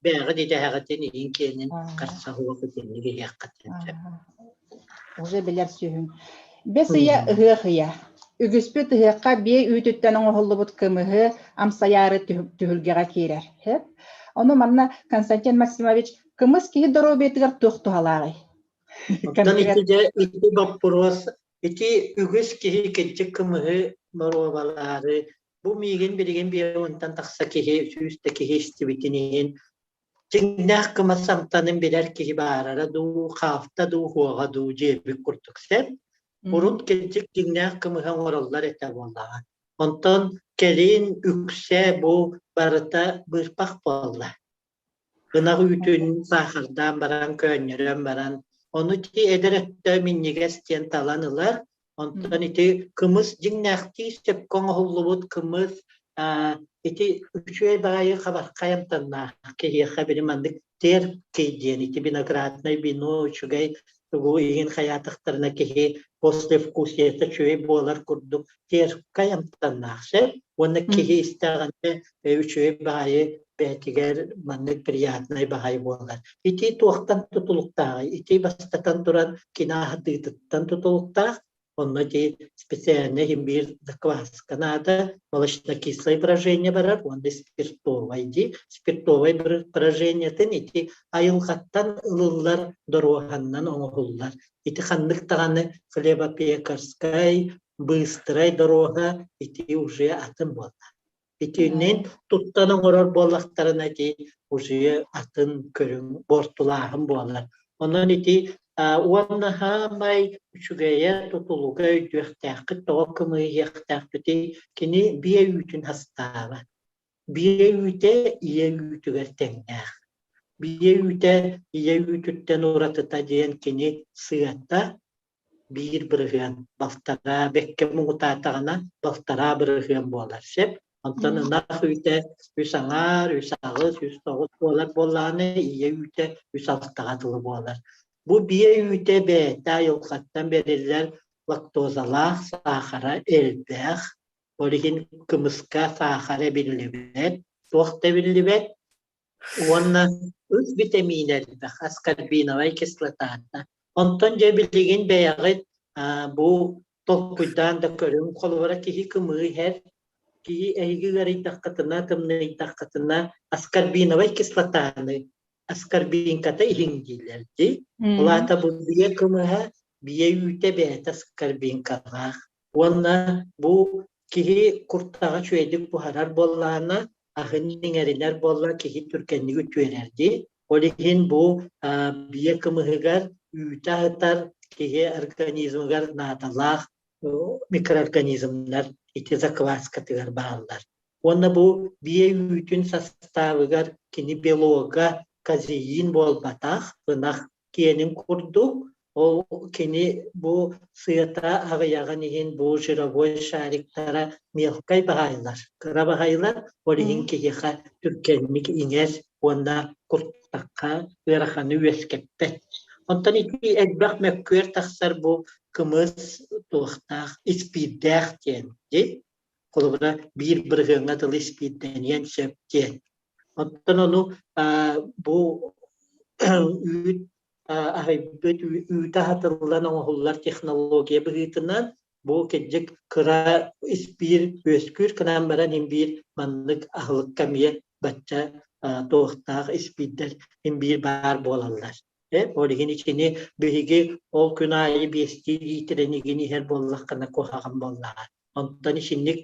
бэйэҕит идэһэҕитин иһин киэнин харса суох итинник иһиэххитин сөп. Уже билэр сүөһүҥ. Бэс ыйа ыһыах ыйа. Үгүспүт ыһыахха биэ үүтүттэн оҥоһуллубут кымыһы амсайаары түһүлгэҕэ киирэр. Ону манна Константин Максимович кымыс киһи доруобуйатыгар туох туһалааҕый? Оттон ити дьэ ити боппуруос ити үгүс киһи кырдьык кымыһы боруобалаары бу миигин билигин 50-тан тахса киһи, 100 да киһи истибитин иһин дьиҥнээх кымыс амтанын билэр киһи баарара дуу, хаалта дуу, хуоҕа дуу дьиэбит курдук сөп. Урут кырдьык дьиҥнээх кымыһы оҥороллор этэ буоллаҕа. Онтон кэлин үксэ бу барыта быырпах буолла. Ынах үүтүн саахардаан баран, көөнньөрөн баран, ону ити эдэр өттө минньигэс диэн талан ылар. Онтон ити кымыс дьиҥнээхтии сөпкө оҥоһуллубут кымыс ити үчүгэй баҕайы хабархай амтаннаах киһиэхэ били маннык терпкий диэн ити винограднай вино үчүгэй тугу иһин хайаатахтарына киһи послевкусиета үчүгэй буолар курдук терпкай амтаннаах сөп уонна киһи истэҕинэ үчүгэй баҕайы бэйэтигэр маннык приятнай баҕайы буолар. Ити туохтан тутулуктааҕый? Ити бастатан туран кини аһатыытыттан тутулуктаах. Онно ити специальный имбирь закваска наада, молочнокислое брожение барар уонна спиртовай дии. Спиртовай брожениетын ити айылҕаттан ылыллар доруоһаннан оҥоһуллар. Ити ханнык даҕаны хлебопекарскай, быстрай доруоһа ити уже атын буолла. Итинэн туттан оҥорор буоллахтарына ити уже атын көрүҥ буортулааһын буолар. Онон ити уонна хаамай үчүгэйэ тутулуга өйдүөхтээххит, тоҕо кымыйыахтаахпытый, кини биэ үүтүн астаабат. Биэ үүтэ ийэ үүтүгэр тэҥнээх. Биэ үүтэ ийэ үүтүттэн уратыта диэн кини сыата 1%, балтараа бэккэ муҥутаатаҕына 1,5% буолар сөп. Онтон ынах үүтэ үс аҥаар, үс аҕыс, үс тоҕус буолар буоллаҕына, ийэ үүтэ үс алтаҕа дылы буолар. Бу биэ үүтэ бэйэтэ айылҕаттан бэриллэр лактозалаах, саахара элбэх, ол иһин кымыска саахара эбиллибэт, туох да эбиллибэт, уонна үс битэмиинэ элбэх, аскорбиновай кислотата. Онтон дьэ билигин бэйэҕит бу толкуйдаан да көрүҥ, холобура киһи кымыы иһэр, киһи эһиги ыарыйдаххытына, тымныйдаххытына аскорбиновай кислотаны, аскорбинката иһиҥ дииллэр дии. Ол аата бу биэ кымыһа, биэ үүтэ бэйэтэ аскорбинкалаах. Уонна бу киһи куртаҕа үчүгэйдик буһарар буоллаҕына, аһын иҥэринэр буолла киһи түргэнник үтүөрэр дии. Ол иһин бу биэ кымыһыгар үүтэ аһытар киһи организмыгар наадалаах микроорганизмнар ити закваскатыгар бааллар. Уонна бу биэ үүтүн састаабыгар кини белога казеин буолбатах, ынах киэнин курдук, ол кини бу сыата аҕыйаҕын иһин бу жировой шариктара мелкай баҕайылар, кыра баҕайылар, ол иһин киһиэхэ түргэнник иҥэр уонна куртахха ыараханы үөскэппэт. Онтон ити элбэх мөккүөр тахсар бу кымыс туохтаах, испиирдээх диэн дии. Холобура, 1%-ҥа тылы испиирдэниэн сөп диэн. Оттон ону бу үүт аһыйбыт үүтэ аһатыллан оҥоһуллар технология быһыытынан бу кырдьык кыра испиир үөскүүр гынан баран имбиир маннык аһылыкка эмиэ бачча туохтаах испиирдэр имбиир баар буолаллар. Ол иһин итини биһиги ол күн аайы биэстии лиитирэн игин иһэр буоллаххына куһаҕан буоллаҕа. Онтон итинник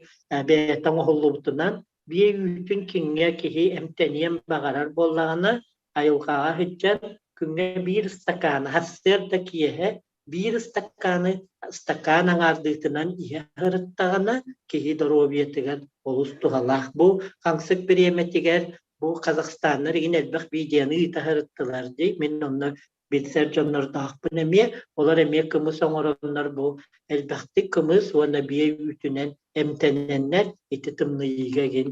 бэйэтэ оҥоһуллубутунан биэ үүтүн киҥҥэ киһи эмтэниэн баҕарар буоллаҕына, айылҕаҕа сылдьан күҥҥэ биир ыстакааны сарсыарда киэһэ биир ыстакааны ыстакаан аҥаардыытынан иһэ сырыттаҕына киһи доруобуйатыгар олус туһалаах. Бу хамсык бириэмэтигэр бу Казахстаннар игин элбэх видеоны ыыта сырыттылар дии. Мин онно билсэр дьоннордоохпун эмиэ. Олор эмиэ кымыс оҥороннор бу элбэхтик кымыс уонна биэ үүтүнэн эмтэнэннэр ити тымныйыыга игин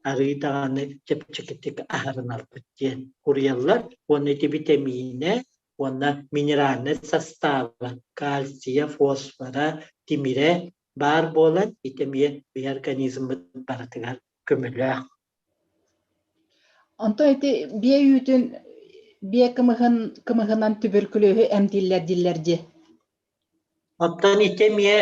арыы даҕаны чэпчэкитик аһарынарбыт диэн суруйаллар. Уонна ити битэмиинэ уонна минеральнай састааба кальция, фосфора, тимирэ баар буолан ити эмиэ биһи организммыт барытыгар көмөлөөх. Онтон ити биэ үүтүн биэ кымыһын кымыһынан түбүркүлүөһү эмтииллэр дииллэр дии. Оттон ити эмиэ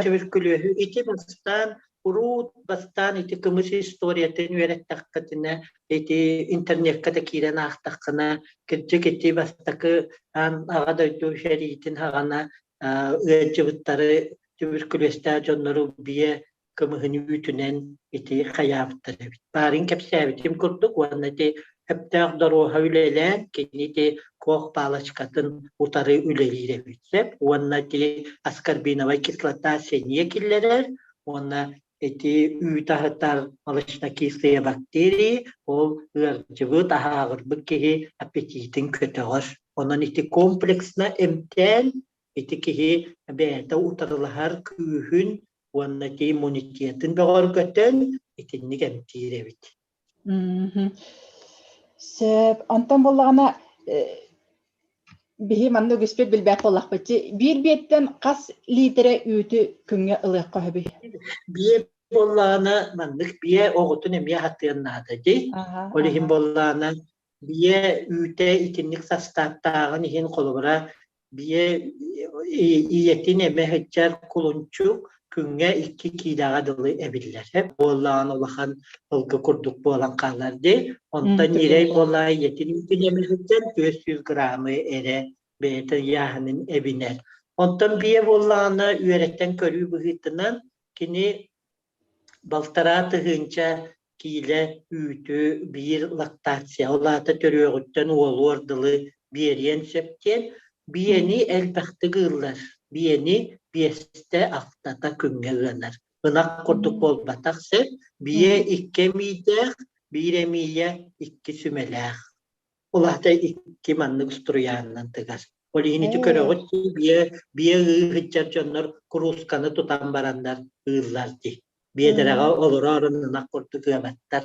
түбүркүлүөһү ити бастаан уруут бастаан ити кымыс историятын үөрэттэххитинэ ити интернекка да киирэн аахтаххына кырдьык ити бастакы аан аҕа дойду сэриитин саҕана ыалдьыбыттары түбүркүлүөстээх дьоннору биэ кымыһын үүтүнэн ити хайаабыттар эбит. Баарын кэпсээбитим курдук уонна ити сөптөөх доруоһа үлэлээн кини ити куох палочкатын утары үлэлиир эбит сөп уонна ити аскорбиновай кислота сэниэ киллэрэр уонна ити үүт аһытар молочнокислые бактерии ол ыалдьыбыт аһааҕырбыт киһи аппетитин көтөҕөр. Онон ити комплексно эмтээн ити киһи бэйэтэ утарылаһар күүһүн уонна ити иммунитетын бөҕөргөтөн итинник эмтиир эбит. Сөп. Онтон буоллаҕына биһи манна үгүспүт билбэт буоллахпыт биир биэттэн хас лиитэрэ үүтү күҥҥэ ылыахха сөбүй? Биэ буоллаҕына маннык биэ оҕотун эмиэ аһатыан наада дии. Ол иһин буоллаҕына биэ үүтэ итинник састааптааҕын иһин холобура Биэ ийэтин эмэ сылдьар кулунчук күҥҥэ 2 киилэҕэ дылы эбиллэр. Буоллаҕын улахан ылгы курдук буолан хаалар дии. Онтон ньирэй буоллаҕа ийэтин үүтүн эмэ сылдьан 400 граммы эрэ бэйэтэ ыйааһынын эбинэр. Онтон биэ буоллаҕына үөрэттэн көрүү быһыытынан кини Балтараа тыһыынча киилэ үүтү биир лактация, ол аата төрүөҕүттэн уолуор дылы биэриэн сөп диэн, биэни элбэхтик ыыллар. Биэни биэстэ алтата күҥҥэ ыанар. Ынах курдук буолбатах сөп. Биэ икки эмиийдээх, биир эмиийэ икки сүмэлээх. Ол аата икки маннык устуруйаанынан тыгар. Ол иһин ити көрөҕүт дии, биэ, биэ ыы сылдьар дьоннор куруусканы тутан бараннар ыыллар дии. Биэдэрэҕэ олорор ынах курдук ыабаттар.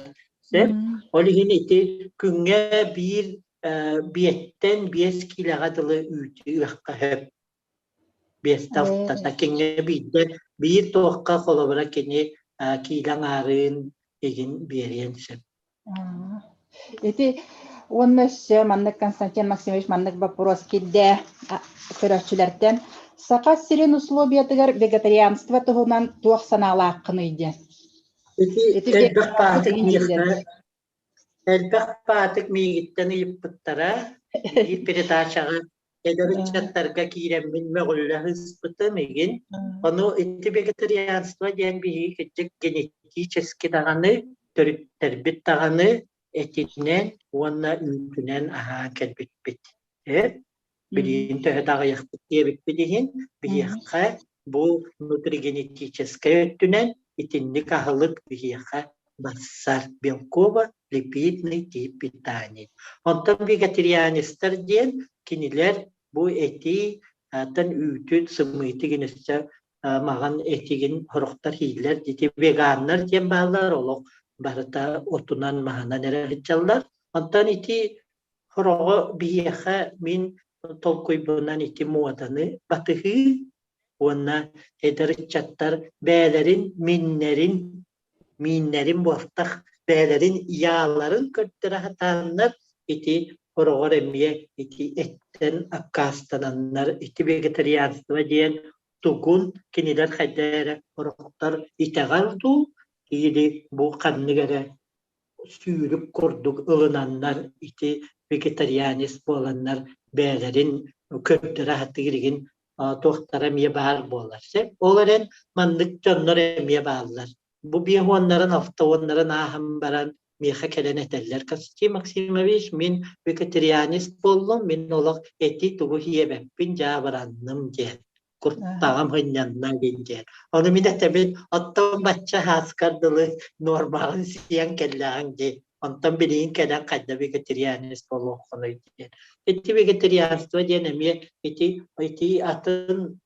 Сөп. Ол иһин ити күҥҥэ биир биэттэн 5 киилэҕэ дылы үүтү ыахха сөп. Биэстэ алтата. Киҥҥэ биирдэ биир туохха холобура кини киилэ аҥаарын игин биэриэн сөп. Ити уонна өссө маннык Константин Максимович маннык боппуруос киирдэ көрөөччүлэртэн. Саха сирин условиятыгар вегетарианство туһунан туох санаалааххыный диэн. Ити элбэх баатык миэхэ элбэх баатык миигиттэн ыйыппыттара. Биир передачаҕа эдэр ыччаттарга киирэммин мөҕүллэ сыспытым игин. Ону ити вегетарианство диэн биһиги кырдьык генетически даҕаны, төрүттэрбит даҕаны этинэн уонна үүтүнэн аһаан кэлбиппит. Э? Билигин төһө да аҕыйахпыт диэбиппит иһин, биһиэхэ бу нутригенетическэй өттүнэн итинник аһылык биһиэхэ барсар белково-липидный тип питания. Онтон вегетарианецтар диэн кинилэр бу этии атын үүтүн, сымыытын өссө маҕан этигин сорохтор ииллэр. Ити веганнар диэн бааллар, олох барыта отунан, маһынан эрэ сылдьаллар. Онтон ити сороҕо биһиэхэ мин толкуйбунан ити муоданы батыһыы уонна эдэр ыччаттар бэйэлэрин миннэрин мииннэрин буолтах бэйэлэрин яаларын көрдөрө сатааннар ити хороҕор эмиэ ити эттэн аккаастананнар ити вегетарианство диэн тугун кинилэр хайда эрэ сорохтор итэҕэл дуу или бу ханнык эрэ сүүрүк курдук ылынаннар ити вегетарианец буоланнар бэйэлэрин көрдөрө сатыыр игин. туохтара эмиэ баар буолар. Сөп. Ол эрэн маннык дьоннор эмиэ бааллар. Бу биэһуоннарын, автоуоннарын ааһан баран миэхэ кэлэн этэллэр: Константин Максимович, мин вегетарианец буоллум, мин олох эти тугу сиэбэппин, дьаабыранным диэн. Куртаҕым һынньанна диэн диэн. Ону мин этэбин, оттон бачча һааскар дылы нуормаҕын сиэн кэллэҕиҥ дии. Онтон билигин кэлэн хайда вегетарианец буолуоххунуй диэн. Ити вегетарианство диэн эмиэ ити ити атын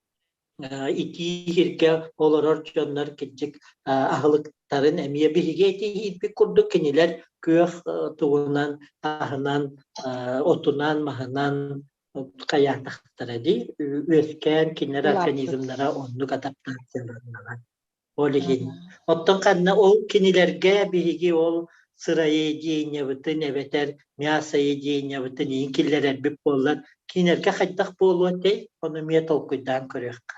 итии сиргэ олорор дьоннор кырдьык аһылыктарын эмиэ биһиги этиһиирбит курдук кинилэр күөх тугунан аһынан отунан маһынан хайаатахтара дии үөскээн кинилэр организмнара оннук адаптацияланнаҕа ол иһин. Оттон ханна ол кинилэргэ биһиги ол сыроедениебытын эбэтэр мясоедениебытын иин киллэрэрбит буоллар, кинилэргэ хайдах буолуо этэй? Ону эмиэ толкуйдаан көрүөххэ.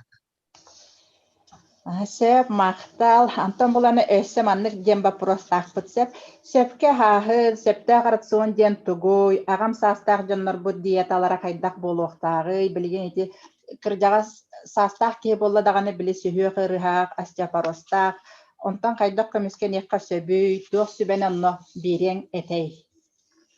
Сөп, махтал. Антон буланы өссө маннык диэн боппуруостаахпыт сөп. Сөпкө аһааһын, сөптөөх рацион диэн тугуй? Аҕам саастаах дьоннорбут диеталара хайдах буолуохтааҕый? Билигин ити кырдьаҕас саастаах киһи буолла даҕаны били сүһүөх ыарыһах, остеопорозтаах, онтон хайдах көмүскэниэххэ сөбүй, туох сүбэни онно биэриэҥ этэй?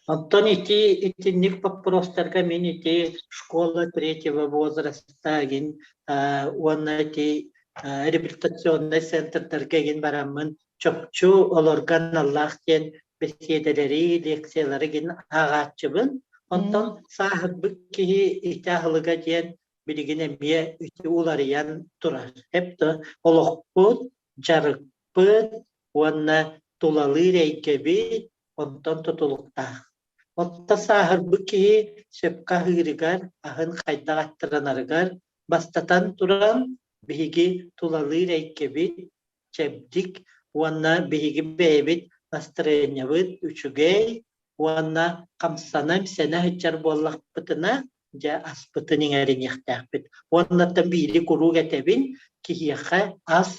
Оттон ити итинник боппуруостарга мин ити школа третьего возраста игин уонна ити реабилитационнай центрдарга игин бараммын чопчу олорго аналлаах диэн бэсиэдэлэри, лекциялары игин ааҕааччыбын. Онтон сааһырбыт киһи ити аһылыга диэн билигин эмиэ ити уларыйан турар. Эп да олохпут, дьарыкпыт уонна тулалыыр эйгэбит онтон тутулуктаах. Оттон сааһырбыт киһи сөпкө аһыырыгар, аһын хайдах аттарынарыгар бастатан туран биһиги тулалыыр эйгэбит чэбдик уонна биһиги бэйэбит настарыанньабыт үчүгэй уонна хамсана-имсэнэ сылдьар буоллахпытына, дьэ аспытын иҥэриниэхтээхпит. Уоннаттан биири куруук этэбин, киһиэхэ ас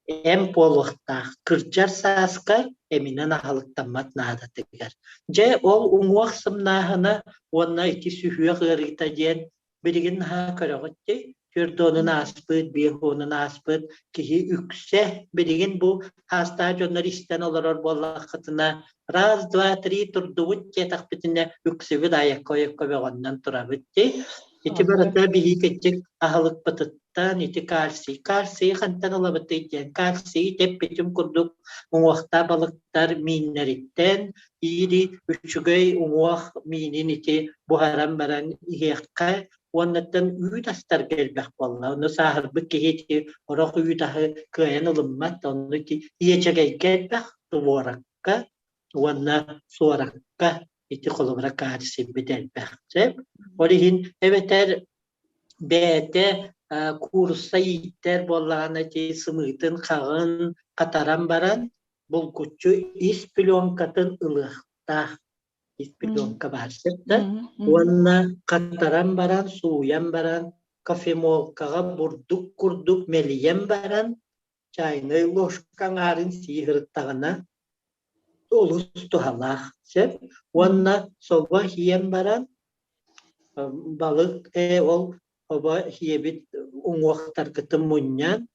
эмп буолуохтаах, кырдьар сааска эминэн аһылыктаммат наадатыгар. Дьэ, ол уҥуох сымнааһына уонна ити сүһүөх ыарыыта диэн билигин наһаа көрөҕүт дии. 40-уон ааспыт, 50-уон ааспыт киһи үксэ билигин бу саастаах дьоннор истэн олорор буоллаххытына раз, два, три турдубут диэтэхпитинэ үксүбүт айакка-ойокко бөҕөннөн турабыт дии. Ити барыта биһиги кырдьык аһылыкпытыттан ити кальций. Кальцийы хантан ылабытый диэн кальцийы тэппитим курдук уҥуохтаах балыктар мииннэриттэн иири үчүгэй уҥуох миинин ити буһаран баран иһиэххэ уоннаттан үүт астарга элбэх буолла. Ону сааһырбыт киһи ити орох үүт аһы кыайан ылыммат, онно ити иэчэгэйгэ элбэх, творогка уонна суоракка ити холобура кальцийбит элбэх. Сөп? Ол иһин эбэтэр бэйэтэ куурусса ииттэр буоллаҕына ити сымыытын хаҕын хатаран баран булгуччу ис пленкатын ылыахтаах. Ис пленка баар сөп да? Уонна хатаран баран, сууйан баран, кофемолкаҕа бурдук курдук мэлийэн баран, чайнай ложка аҥаарын сии сырыттаҕына олус туһалаах сөп. Уонна собо сиэн баран балык ээ ол собо сиэбит уҥуохтаргытын мунньан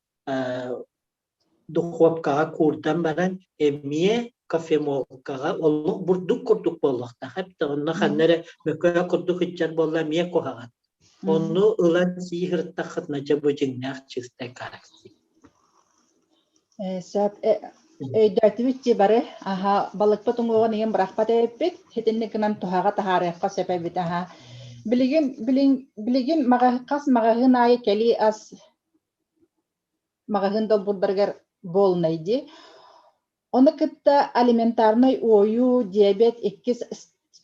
духуопкаҕа куурдан баран эмиэ кофемолкаҕа олох бурдук курдук буолуохтаах эбит онно ханна эрэ мөкөө курдук ыччат буолла эмиэ куһаҕан Онну ылан сии сырыттаххытына дьэ бу дьиҥнээх чистай кальций. Сөп. Өйдөөтүбүт дии бары. Аха, балыкпыт уҥуоҕун иһин бырахпат эбиппит. Итинник гынан туһаҕа таһаарыахха сөп эбит. Аха. Билигин билин, билигин хас маҕаһыын аайы кэлии ас маҕаһыын долбуурдарыгар буолунай дии. Ону кытта алиментарнай уойуу, диабет иккис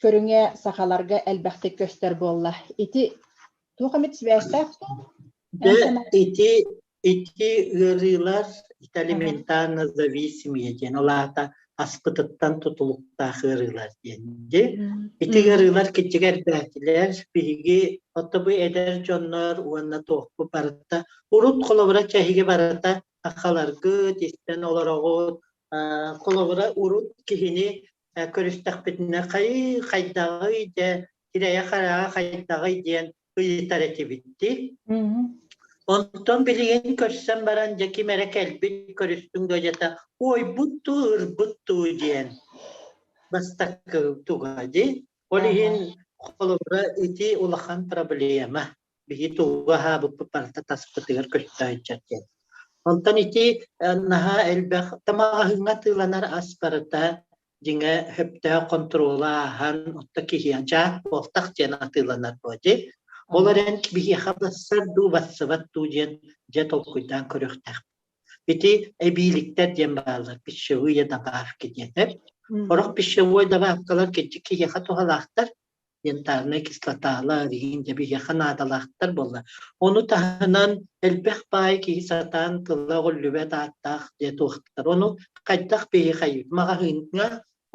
көрүҥэ сахаларга элбэхтик көстөр буолла. Ити туох эмит сибээстээх дуо? Дьэ, ити ити ыарыылар ити алиментарно зависимые диэн, ол аата аспытыттан тутулуктаах ыарыылар диэн. Дьэ, ити ыарыылар киччигэ элбээтилэр. Биһиги ото бу эдэр дьоннор уонна туохпут барыта урут холобура чэһиги барыта сахаларгыт истэн олороҕут холобура урут киһини көрүстэхпитинэ хайыы хайдаҕый дьэ сирэйэ-хараҕа хайдаҕый диэн ыйытар этибит дии. Онтон билигин көрсөн баран дьэ ким эрэ кэлбит көрүстүҥ дойдута уойбут дуу, ырбыт дуу диэн бастакы туга дии. Ол иһин холобура ити улахан проблема. Биһи тугу аһаабыппыт барыта таспытыгар көстө сылдьар диэн. Онтон ити наһаа элбэх тамаҕаһыҥҥа атыыланар ас барыта дьиҥэ сөптөөх хонтуруолу ааһан отто киһиэхэ дьаат буолтах диэн атыыланар буо дии. Ол эрэн биһиэхэ бассар дуу, бассыбат дуу диэн дьэ толкуйдаан көрүөхтээх. Ити эбииликтэр диэн бааллар, пищевые добавки диэтэр. Сорох пищевой добавкалар кырдьык киһиэхэ туһалаахтар, янтарнай кислоталар иһин дьэ биһиэхэ наадалаахтар буолла. Ону таһынан элбэх баай киһи сатаан тыла өҕүллүбэт ааттаах дьэ туохтар. Ону хайдах биһи хайыт маҕаһыыҥҥа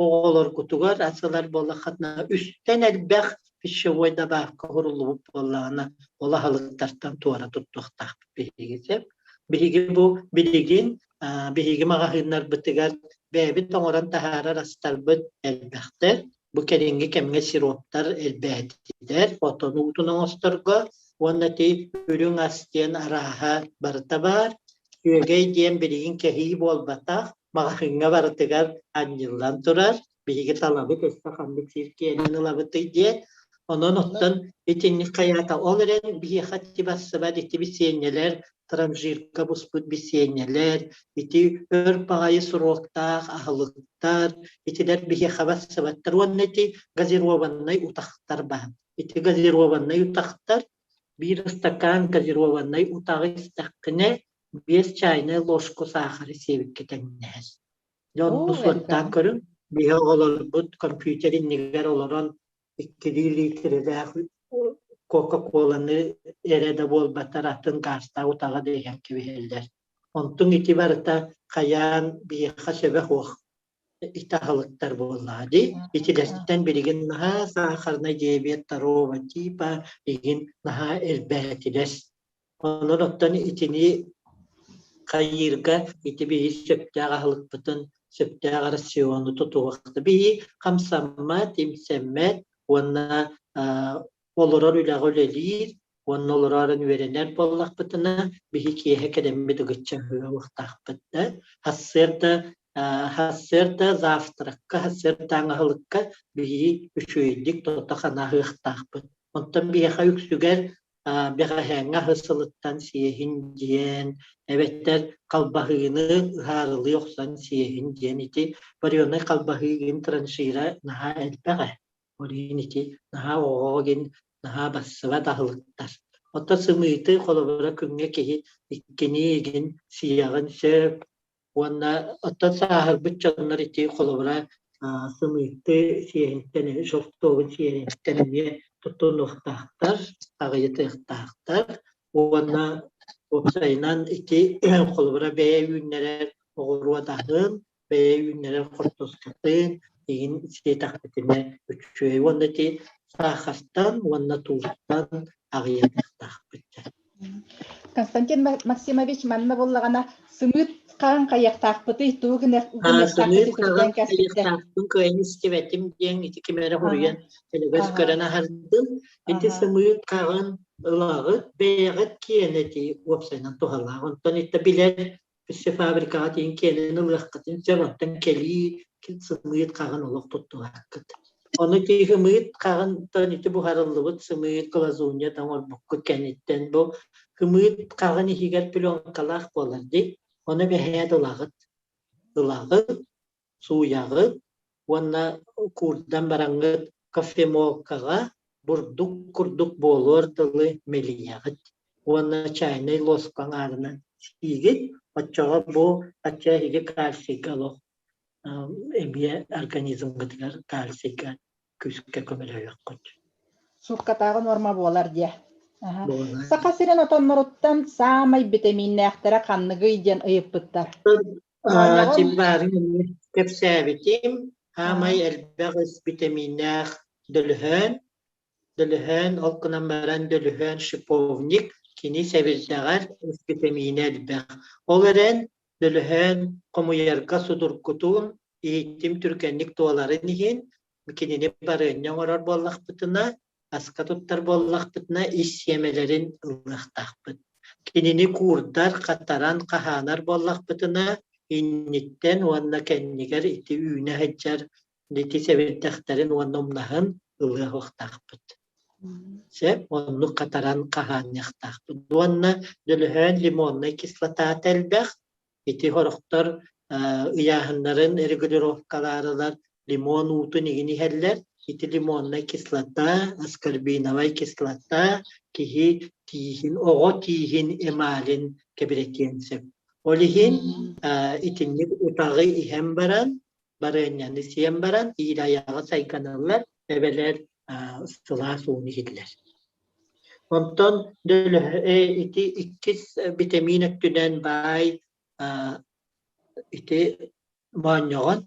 оҕолоргутугар асылар буоллаххытына үстэн элбэх пищевой добавка уһуруллубут буоллаҕына ол аһылыктартан туора туттуохтаахпыт биһиги сөп. Биһиги бу билигин биһиги маҕаһыыннарбытыгар бэйэбит оҥорон таһаарар астарбыт элбэхтэр. Бу кэлиҥҥи кэмҥэ сироптар элбээтилэр, отон уутун оҥосторго уонна ити үрүҥ ас диэн арааһа барыта баар. Күөгэй диэн билигин кэһии буолбатах, маҕаһыыҥҥа барытыгар анньыллан турар. Биһиги талабыт өссө ханнык сир киэнин ылабытый диэн. Онон оттон итинник хайаата ол эрэн биһиэхэ ити барсыбат ити бисиэнньэлэр транжирка буспут бисиэнньэлэр, ити өр баҕайы суроктаах аһылыктар, итилэр биһиэхэ барсыбаттар уонна ити газированнай утахтар баар. Ити газированнай утахтар биир ыстакаан газированнай утаҕы истэххинэ, биэс чайнай ложку саахары сиэбиккэ тэҥнэһэр. Дьон бу суоттаан көрүҥ, биһи оҕолорбут компьютер иннигэр олорон иккилии литрэлээх Кока-Коланы эрэ да буолбатар атын гаастаах утаҕы да иһэн кэбиһэллэр. Онтуҥ ити барыта хайаан биһиэхэ сөбө суох ити аһылыктар буоллаҕа дии. Итилэртэн билигин наһаа сахарнай диабет второго типа игин наһаа элбээтилэр. Онон оттон итини хайыырга ити биһи сөптөөх аһылыкпытын, сөптөөх рациону тутуһуохта. Биһи хамсаммат, имсэммэт уонна олорор үлэҕэ үлэлиир уонна олорорун үөрэнэр буоллахпытына, биһи киэһэ кэлэммит ыгычча аһыахтаахпыт да. Сарсыарда сарсыарда завтракка, сарсыардааҥы аһылыкка биһи үчүгэйдик тото-хана аһыахтаахпыт. Онтон биһиэхэ үксүгэр бэҕэһээҥҥи аһы сылыттан сиэһин диэн, эбэтэр халбаһыыны ыһаарылыы охсон сиэһин диэн ити вареный халбаһыы траншира наһаа элбэх ээ. Ол иһин ити наһаа оҕоҕо гин наһаа бассыбат аһылыктар. Оттон сымыыты холобура күҥҥэ киһи иккини игин сиэҕин сөп, Уонна оттон сааһырбыт дьоннор ити холобура сымыыты сиэһинтэн желтогун сиэһинтэн эмиэ туттунуохтаахтар, аҕыйатыахтаахтар. Уонна уопсайынан ити холобура бэйэ үүннэрэр оҕуруот аһын, бэйэ үүннэрэр хортуоскатын игин сиэтэхпитинэ үчүгэй. Уонна ити саахартан уонна туустан аҕыйатыахтаахпыт. Константин Максимович манна буоллаҕына сымыыт хаан хайыахтаахпытый тугу гыныахтаахпытый хаан хайыахтаахпын кыайан истибэтим диэн ити ким эрэ хоруйан элэгэс көрөн аһардым. Ити сымыыт хаҕын ылаҕыт бэйэҕит киэнэ ити уопсайынан туһалаах. Онтон итэ билэр фабрикаҕа тиийэн киэнин ылыаххытын сөп, онтон кэлии сымыыт хаҕын олох туттубаккыт. Ону ити сымыыт хаҕынтан ити буһарыллыбыт сымыыт глазунья да оҥорбуккут кэнниттэн бу сымыыт хаҕын иһигэр пленкалаах буолар дии. Ону бэһээт ылаҕыт. Ылаҕыт, сууйаҕыт уонна куурдан бараҥҥыт кофемолкаҕа бурдук курдук буолуор дылы мэлийэҕит уонна чайнай лоска аҥаарынан сиигит. Оччоҕо бу ачча эһиги кальцийга олох эмиэ организмҥытыгар кальцийга күүскэ көмөлөһүөххүт. Сууккатааҕы нуорма буолар диэ. Саха сирин отонноруттан саамай битэмииннээхтэрэ ханныгый диэн ыйыппыттар. Тимбаарын кэпсээбитим, хаамай элбэх ис битэмииннээх дөлүһөөн, дөлүһөөн, ол гынан баран дөлүһөөн шиповник, кини сэбирдэҕэр ис битэмиинэ элбэх. Ол эрэн дөлүһөөн хомуйарга судургутун, иһитим түргэнник туоларын иһин, кинини барыанньа оҥорор буоллахпытына, Аска туттар буоллахпытына ис сиэмэлэрин ылыахтаахпыт. Кинини куурдар, хатаран, хаһаанар буоллахпытына инниттэн уонна кэннигэр ити үүнэ сылдьар ити сэбирдэхтэрин уонна умнаһын ылыахтаахпыт. Сөп, оннук хатаран хаһааныахтаахпыт. Уонна дөлөһөөн лимоннай кислотата элбэх, Ити сорохтор ыйааһыннарын регулировкалаарылар лимон уутун игин иһэллэр. Ити лимоннай кислота, аскорбиновай кислота киһи тииһин, оҕо тииһин эмалин кэбирэтиэн сөп. Ол иһин итинник утаҕы иһэн баран, барыанньаны сиэн баран, иир айаҕы сайганаллар, эбэлэр сылаас ууну иһиллэр. Онтон ити иккис битэмиин өттүнэн баай ити моонньоҕон,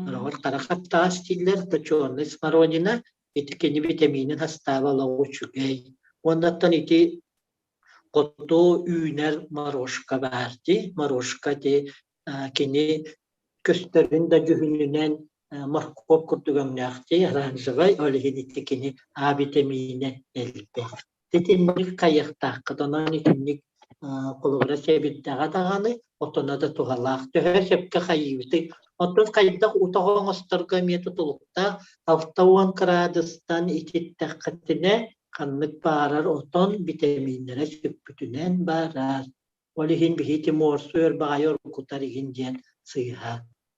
сороҕор хара хаптаҕас дииллэр, точёный смородина, ити кини битэмиинин састааба олох үчүгэй. Уоннаттан ити хоту үүнэр морошка баар дии, морошка ити кини көстөрүн да дьүһүнүнэн моркуоп курдук өҥнөөх дии, оранжевай, ол иһин ити кини А битэмиинэ элбэх. Итинник хайыахтааххыт, онон итинник холобура сэбирдэҕэ даҕаны, отоно да туһалаах. Төһө сөпкө хайыыбытый? Оттон хайдах утаҕы оҥосторго эмиэ тутулуктаах 60 кыраадыстан ититтэххитинэ ханнык баарар отон битэмииннэрэ сүппүтүнэн барар. Ол иһин биһиги муорсу өр баҕайы оргутар иһин диэн сыыһа.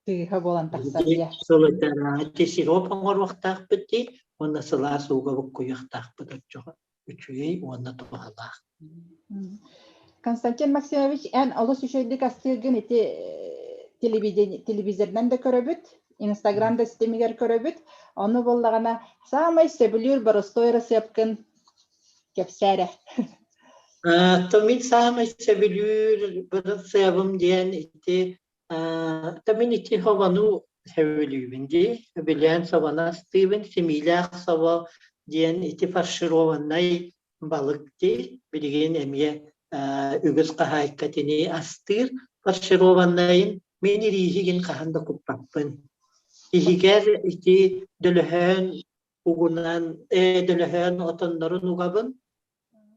Сыыһа буолан тахсар дии. Сылытарааччы сироп оҥоруохтаахпыт дии уонна сылаас ууга буккуйуохтаахпыт оччоҕо үчүгэй уонна туһалаах. Константин Максимович, эн олус үчүгэйдик астыыргын ити телевизорынан да көрөбүт, Инстаграм да ситимигэр көрөбүт. Ону буоллаҕына, саамай сөбүлүүр боростуой ырысыапкын кэпсээ эрэ. То мин саамай сөбүлүүр ырысыабым диэн ити то мин ити хобону сөбүлүүбүн дии. Сөбүлээн собону астыыбын. Симиилээх собо диэн ити фаршированнай балык дии. Билигин эмиэ үгүс хаһаайка итини астыыр. Фаршированнайын мин ирииһигин хаһан да куппаппын. Иһигэр ити дөлөһөөн угунан дөлөһөөн отоннорун угабын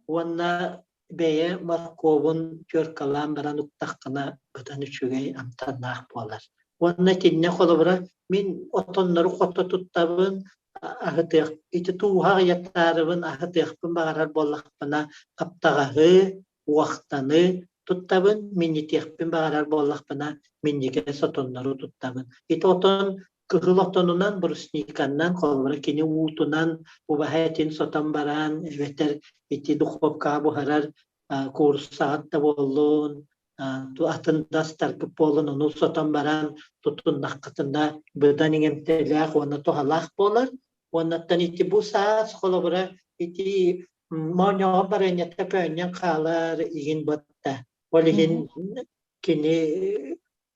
уонна бэйэ моркуобун теркалаан баран уктаххына быдан үчүгэй амтаннаах буолар. Уонна итиннэ холобура мин отоннору хото туттабын, аһытыах ити тууһа аҕыйатаарыбын аһытыахпын баҕарар буоллахпына хаптаҕаһы, уохтаны туттабын, минньитиэхпин баҕарар буоллахпына минньигэс отоннору туттабын. Ити отон кыһыл отонунан, брусниканнан, холобура кини уутунан убаһа этин сотон баран, эбэтэр ити духовкаҕа буһарар кууруссаҕыт да буоллун, атын да астаргыт буоллун, ону сотон баран тутуннаххытына быдан иҥэмтэлээх уонна туһалаах буолар. Уоннаттан ити бу саас холобура ити моонньоҕон барыанньата көөнньөн хаалар игин батта. Ол иһин кини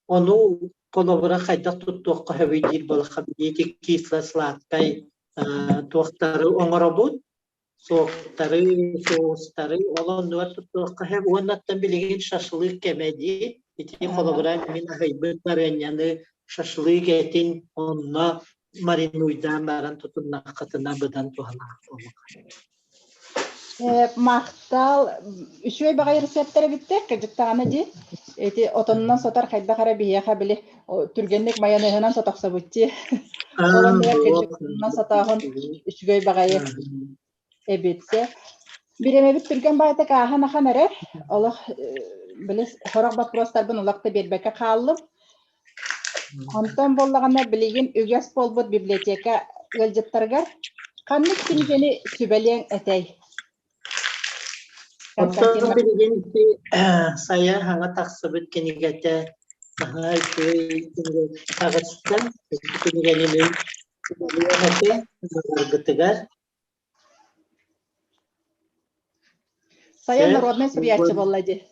ону холобура хайдах туттуохха сөбүй диир буоллахха ити кисло-сладкай туохтары оҥоробут, соктары, соустары ол оннугар туттуохха сөп. Уоннаттан билигин шашлык кэмэ дии. Ити холобура мин аһыйбыт барыанньаны шашлык этин онно маринуйдаан баран тутуннаххытына быдан туһалаах буолуо. Махтал үчүгэй баҕайы рецептэр эбиттэр, кырдьыктаҕына дии. Ити отонунан сотор хайдах эрэ биһиэхэ били түргэнник майонеһынан сотохсобут дии. Ол оннугар кырдьыктанан сотооһун үчүгэй баҕайы эбит. Бириэмэбит түргэн баҕайытык ааһан ахан эрэр. Олох били сорох боппуруостарбын олох да биэрбэккэ хааллым. Онтон буоллаҕына билигин үгэс буолбут библиотека ыалдьыттарыгар ханнык кинигэни сүбэлиэҥ этэй? Оттон билигин ити Сайа саҥа тахсыбыт кинигэтэ наһаа үчүгэй кинигэ таҕыста. Ити кинигэни мин сүбэлиэм этэ ааҕаргытыгар. Сайа народнай суруйааччы буолла дии.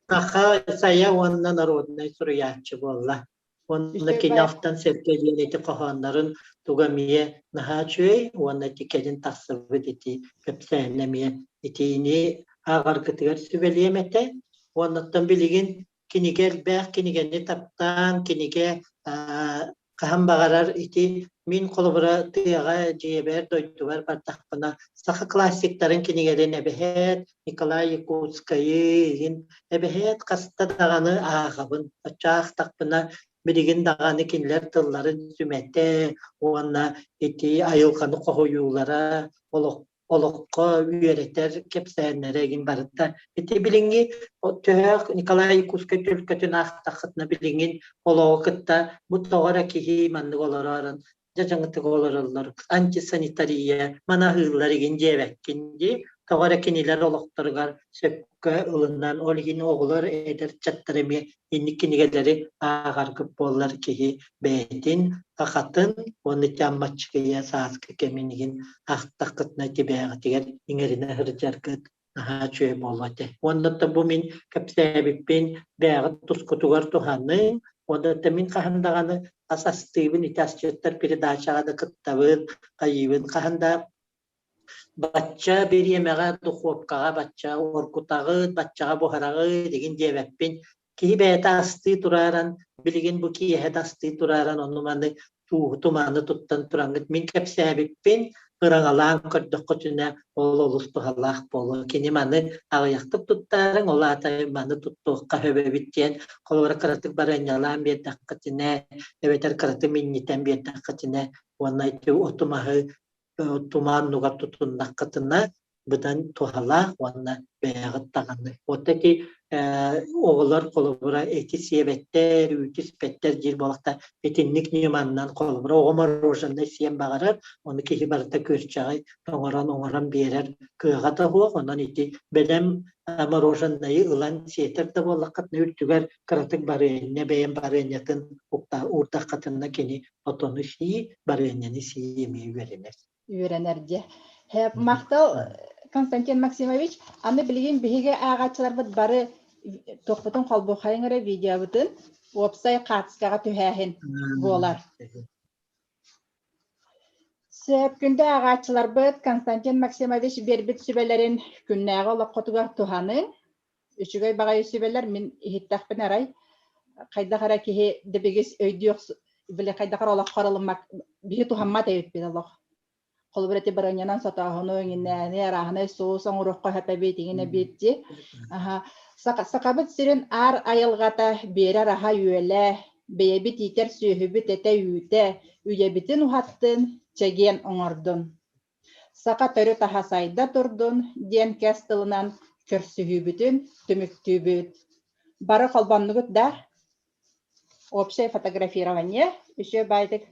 Саха Сайа уонна народнай суруйааччы буолла. Уонна кини Алтан Сэргэ диэн ити хоһооннорун туга эмиэ наһаа үчүгэй уонна ити кэлин тахсыбыт ити кэпсээнэ эмиэ итиини ааҕаргытыгар сүбэлиэм этэ. Уоннаттан билигин кинигэ элбэх, кинигэни таптаан, кинигэ хаһан баҕарар ити Мин холобура тыаҕа дьиэбэр, дойдубар бардахпына саха классиктарын кинигэлэрин эбэһээт Николай Якутскайы иһин эбэһээт хаста даҕаны ааҕабын. Оччо аахтахпына билигин даҕаны кинилэр тылларын сүмэтэ уонна ити айылҕаны хоһуйуулара олох олоххо үөрэтэр кэпсээннэрэ игин барыта. Ити билиҥҥи төһөөх Николай Якутскай төлкөтүн аахтаххытына билиҥҥин олоҕу кытта бу тоҕо эрэ киһи маннык олорорун дьадьаҥытык олороллор антисанитария манаһыыллар игин диэбэккин дии тоҕо эрэ кинилэр олохторугар сөпкө ылынан ол иһин оҕолор эдэр ыччаттар эмиэ инник кинигэлэри ааҕаргыт буоллар киһи бэйэтин сахатын уонна ити Аммаччыгыйа сааскы кэмин иһин ахтаххытына тибээҕитигэр иҥэринэ сылдьаргыт наһаа үчүгэй буолуо этэ. Уонна да бу мин кэпсээбиппин бэйэҕит тускутугар туһаныҥ, уонна да мин хаһан даҕаны ас астыыбын, ити асчыттар передачаҕа да кыттабын, хайыыбын хаһан да бачча бириэмэҕэ духуопкаҕа бачча оргутаҕыт, баччаҕа буһараҕыт игин диэбэппин. Киһи бэйэтэ астыы турааран, билигин бу киэһэ да астыы турааран ону-маны тууһу туманы туттан тураҥҥыт мин кэпсээбиппин ыраҥалаан көрдөххүтүнэ ол олус туһалаах буолуо. Кини маны аҕыйахтык туттаарыҥ, ол аата маны туттуохха сөп эбит диэн холобура кыратык барыанньалаан биэрдэххитинэ эбэтэр кыратык минньитэн биэрдэххитинэ уонна ити оту-маһы туман нугар тутуннаххытына быдан туһалаах уонна бэйэҕит даҕаны. Вот эти оҕолор холобура эти сиэбэттэр, үүтү испэттэр диир буолахта итинник ньыманнан холобура оҕо мороженое сиэн баҕарар, ону киһи барыта күөрчэҕи оҥорон оҥорон биэрэр кыаҕа да суох, онон ити бэлэм мороженайы ылан сиэтэр да буоллаххытына үрдүгэр кыратык барыанньа бэйэм барыанньатын уурдаххытына кини отону сии, барыанньаны сии эмиэ үөрэнэр. Үөрэнэр дьэ. Махтал, Константин Максимович. Аны билигин биһиги ааҕааччыларбыт бары туохпутун холбуохайыҥ эрэ видеобытын уопсай хаартыскаҕа түһээһин буолар. Сөп күндү ааҕааччыларбыт Константин Максимович биэрбит сүбэлэрин күннээҕи олоххутугар туһаныҥ. Үчүгэй баҕайы сүбэлэр мин иһиттэхпинэ арай хайдах эрэ киһи дэбигис өйдүөх били хайдах эрэ олоххор ылыммат биһи туһаммат эбиппит олох. Холобур ити бырыанньанан сотооһуну, иҥинээни, арааһынай соус оҥоруохха сөп эбит, иҥин эбит дии. Аха. Сахабыт сирин аар айылҕата биэрэр аһа-үөлэ, бэйэбит иитэр сүөһүбүт этэ-үүтэ, үйэбитин уһаттын, чэгиэн оҥордун. Саха төрүт аһа сайда турдун диэн кэс тылынан көрсүһүүбүтүн түмүктүүбүт. Бары холбоннугут да? Общее фотографирование үчүгэй баайдык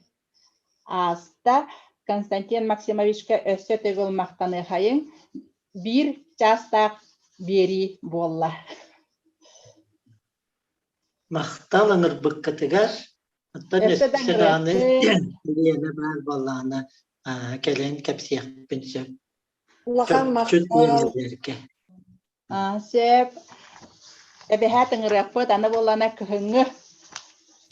ааста. Константин Максимовичка өссө төгүл махтаныахайыҥ. Биир чаастаах биэрии буолла. Махтал ыҥырбыккытыгар. Оттон Өссө да өссө даҕаны ыҥырыахпыт. бириэмэ баар буоллаҕына кэлэн кэпсиэхпин сөп. Улахан Чопчу махтал. тиэмэлэргэ. Сөп. Эбэһээт ыҥырыахпыт аны буоллаҕына кыһыҥҥы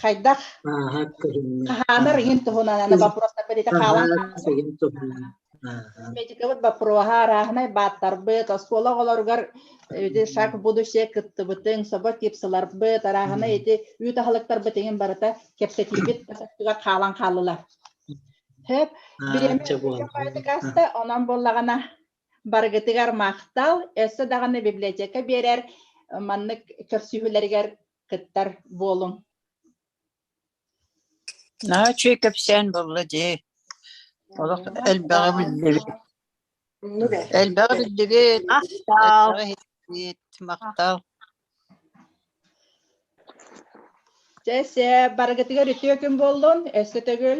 хайдах Ааһа кыһыҥҥы. хаһаанар иһин туһунан аны вопростарбыт ити хаалан Хаһаанар иһин туһунан. Медикабыт боппуруоһа арааһынай бааттарбыт, оскуола оҕолоругар ити шаг в будущее кыттыбытыҥ, собо типсыларбыт, арааһынай ити үүт аһылыктарбыт иҥин барыта кэпсэтиибит өттүгэр хаалан хааллылар. Сөп. Бириэмэ каста, онон буоллаҕына барыгытыгар махтал, өссө даҕаны библиотека биэрэр маннык көрсүһүүлэригэр кыттар буолуҥ. Наһаа үчүгэй кэпсээн буолла дии. Олох элбэҕи биллибит. Оннук ээ. Элбэҕи биллибит, Махтал. элбэҕи иһиттибит. Махтал. Чэ, сөп, барыгытыгар үтүө күн буоллун, өссө төгүл.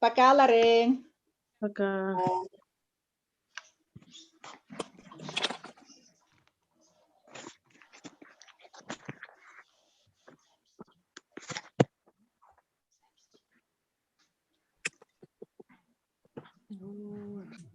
Покаларыҥ. Пока. Вот.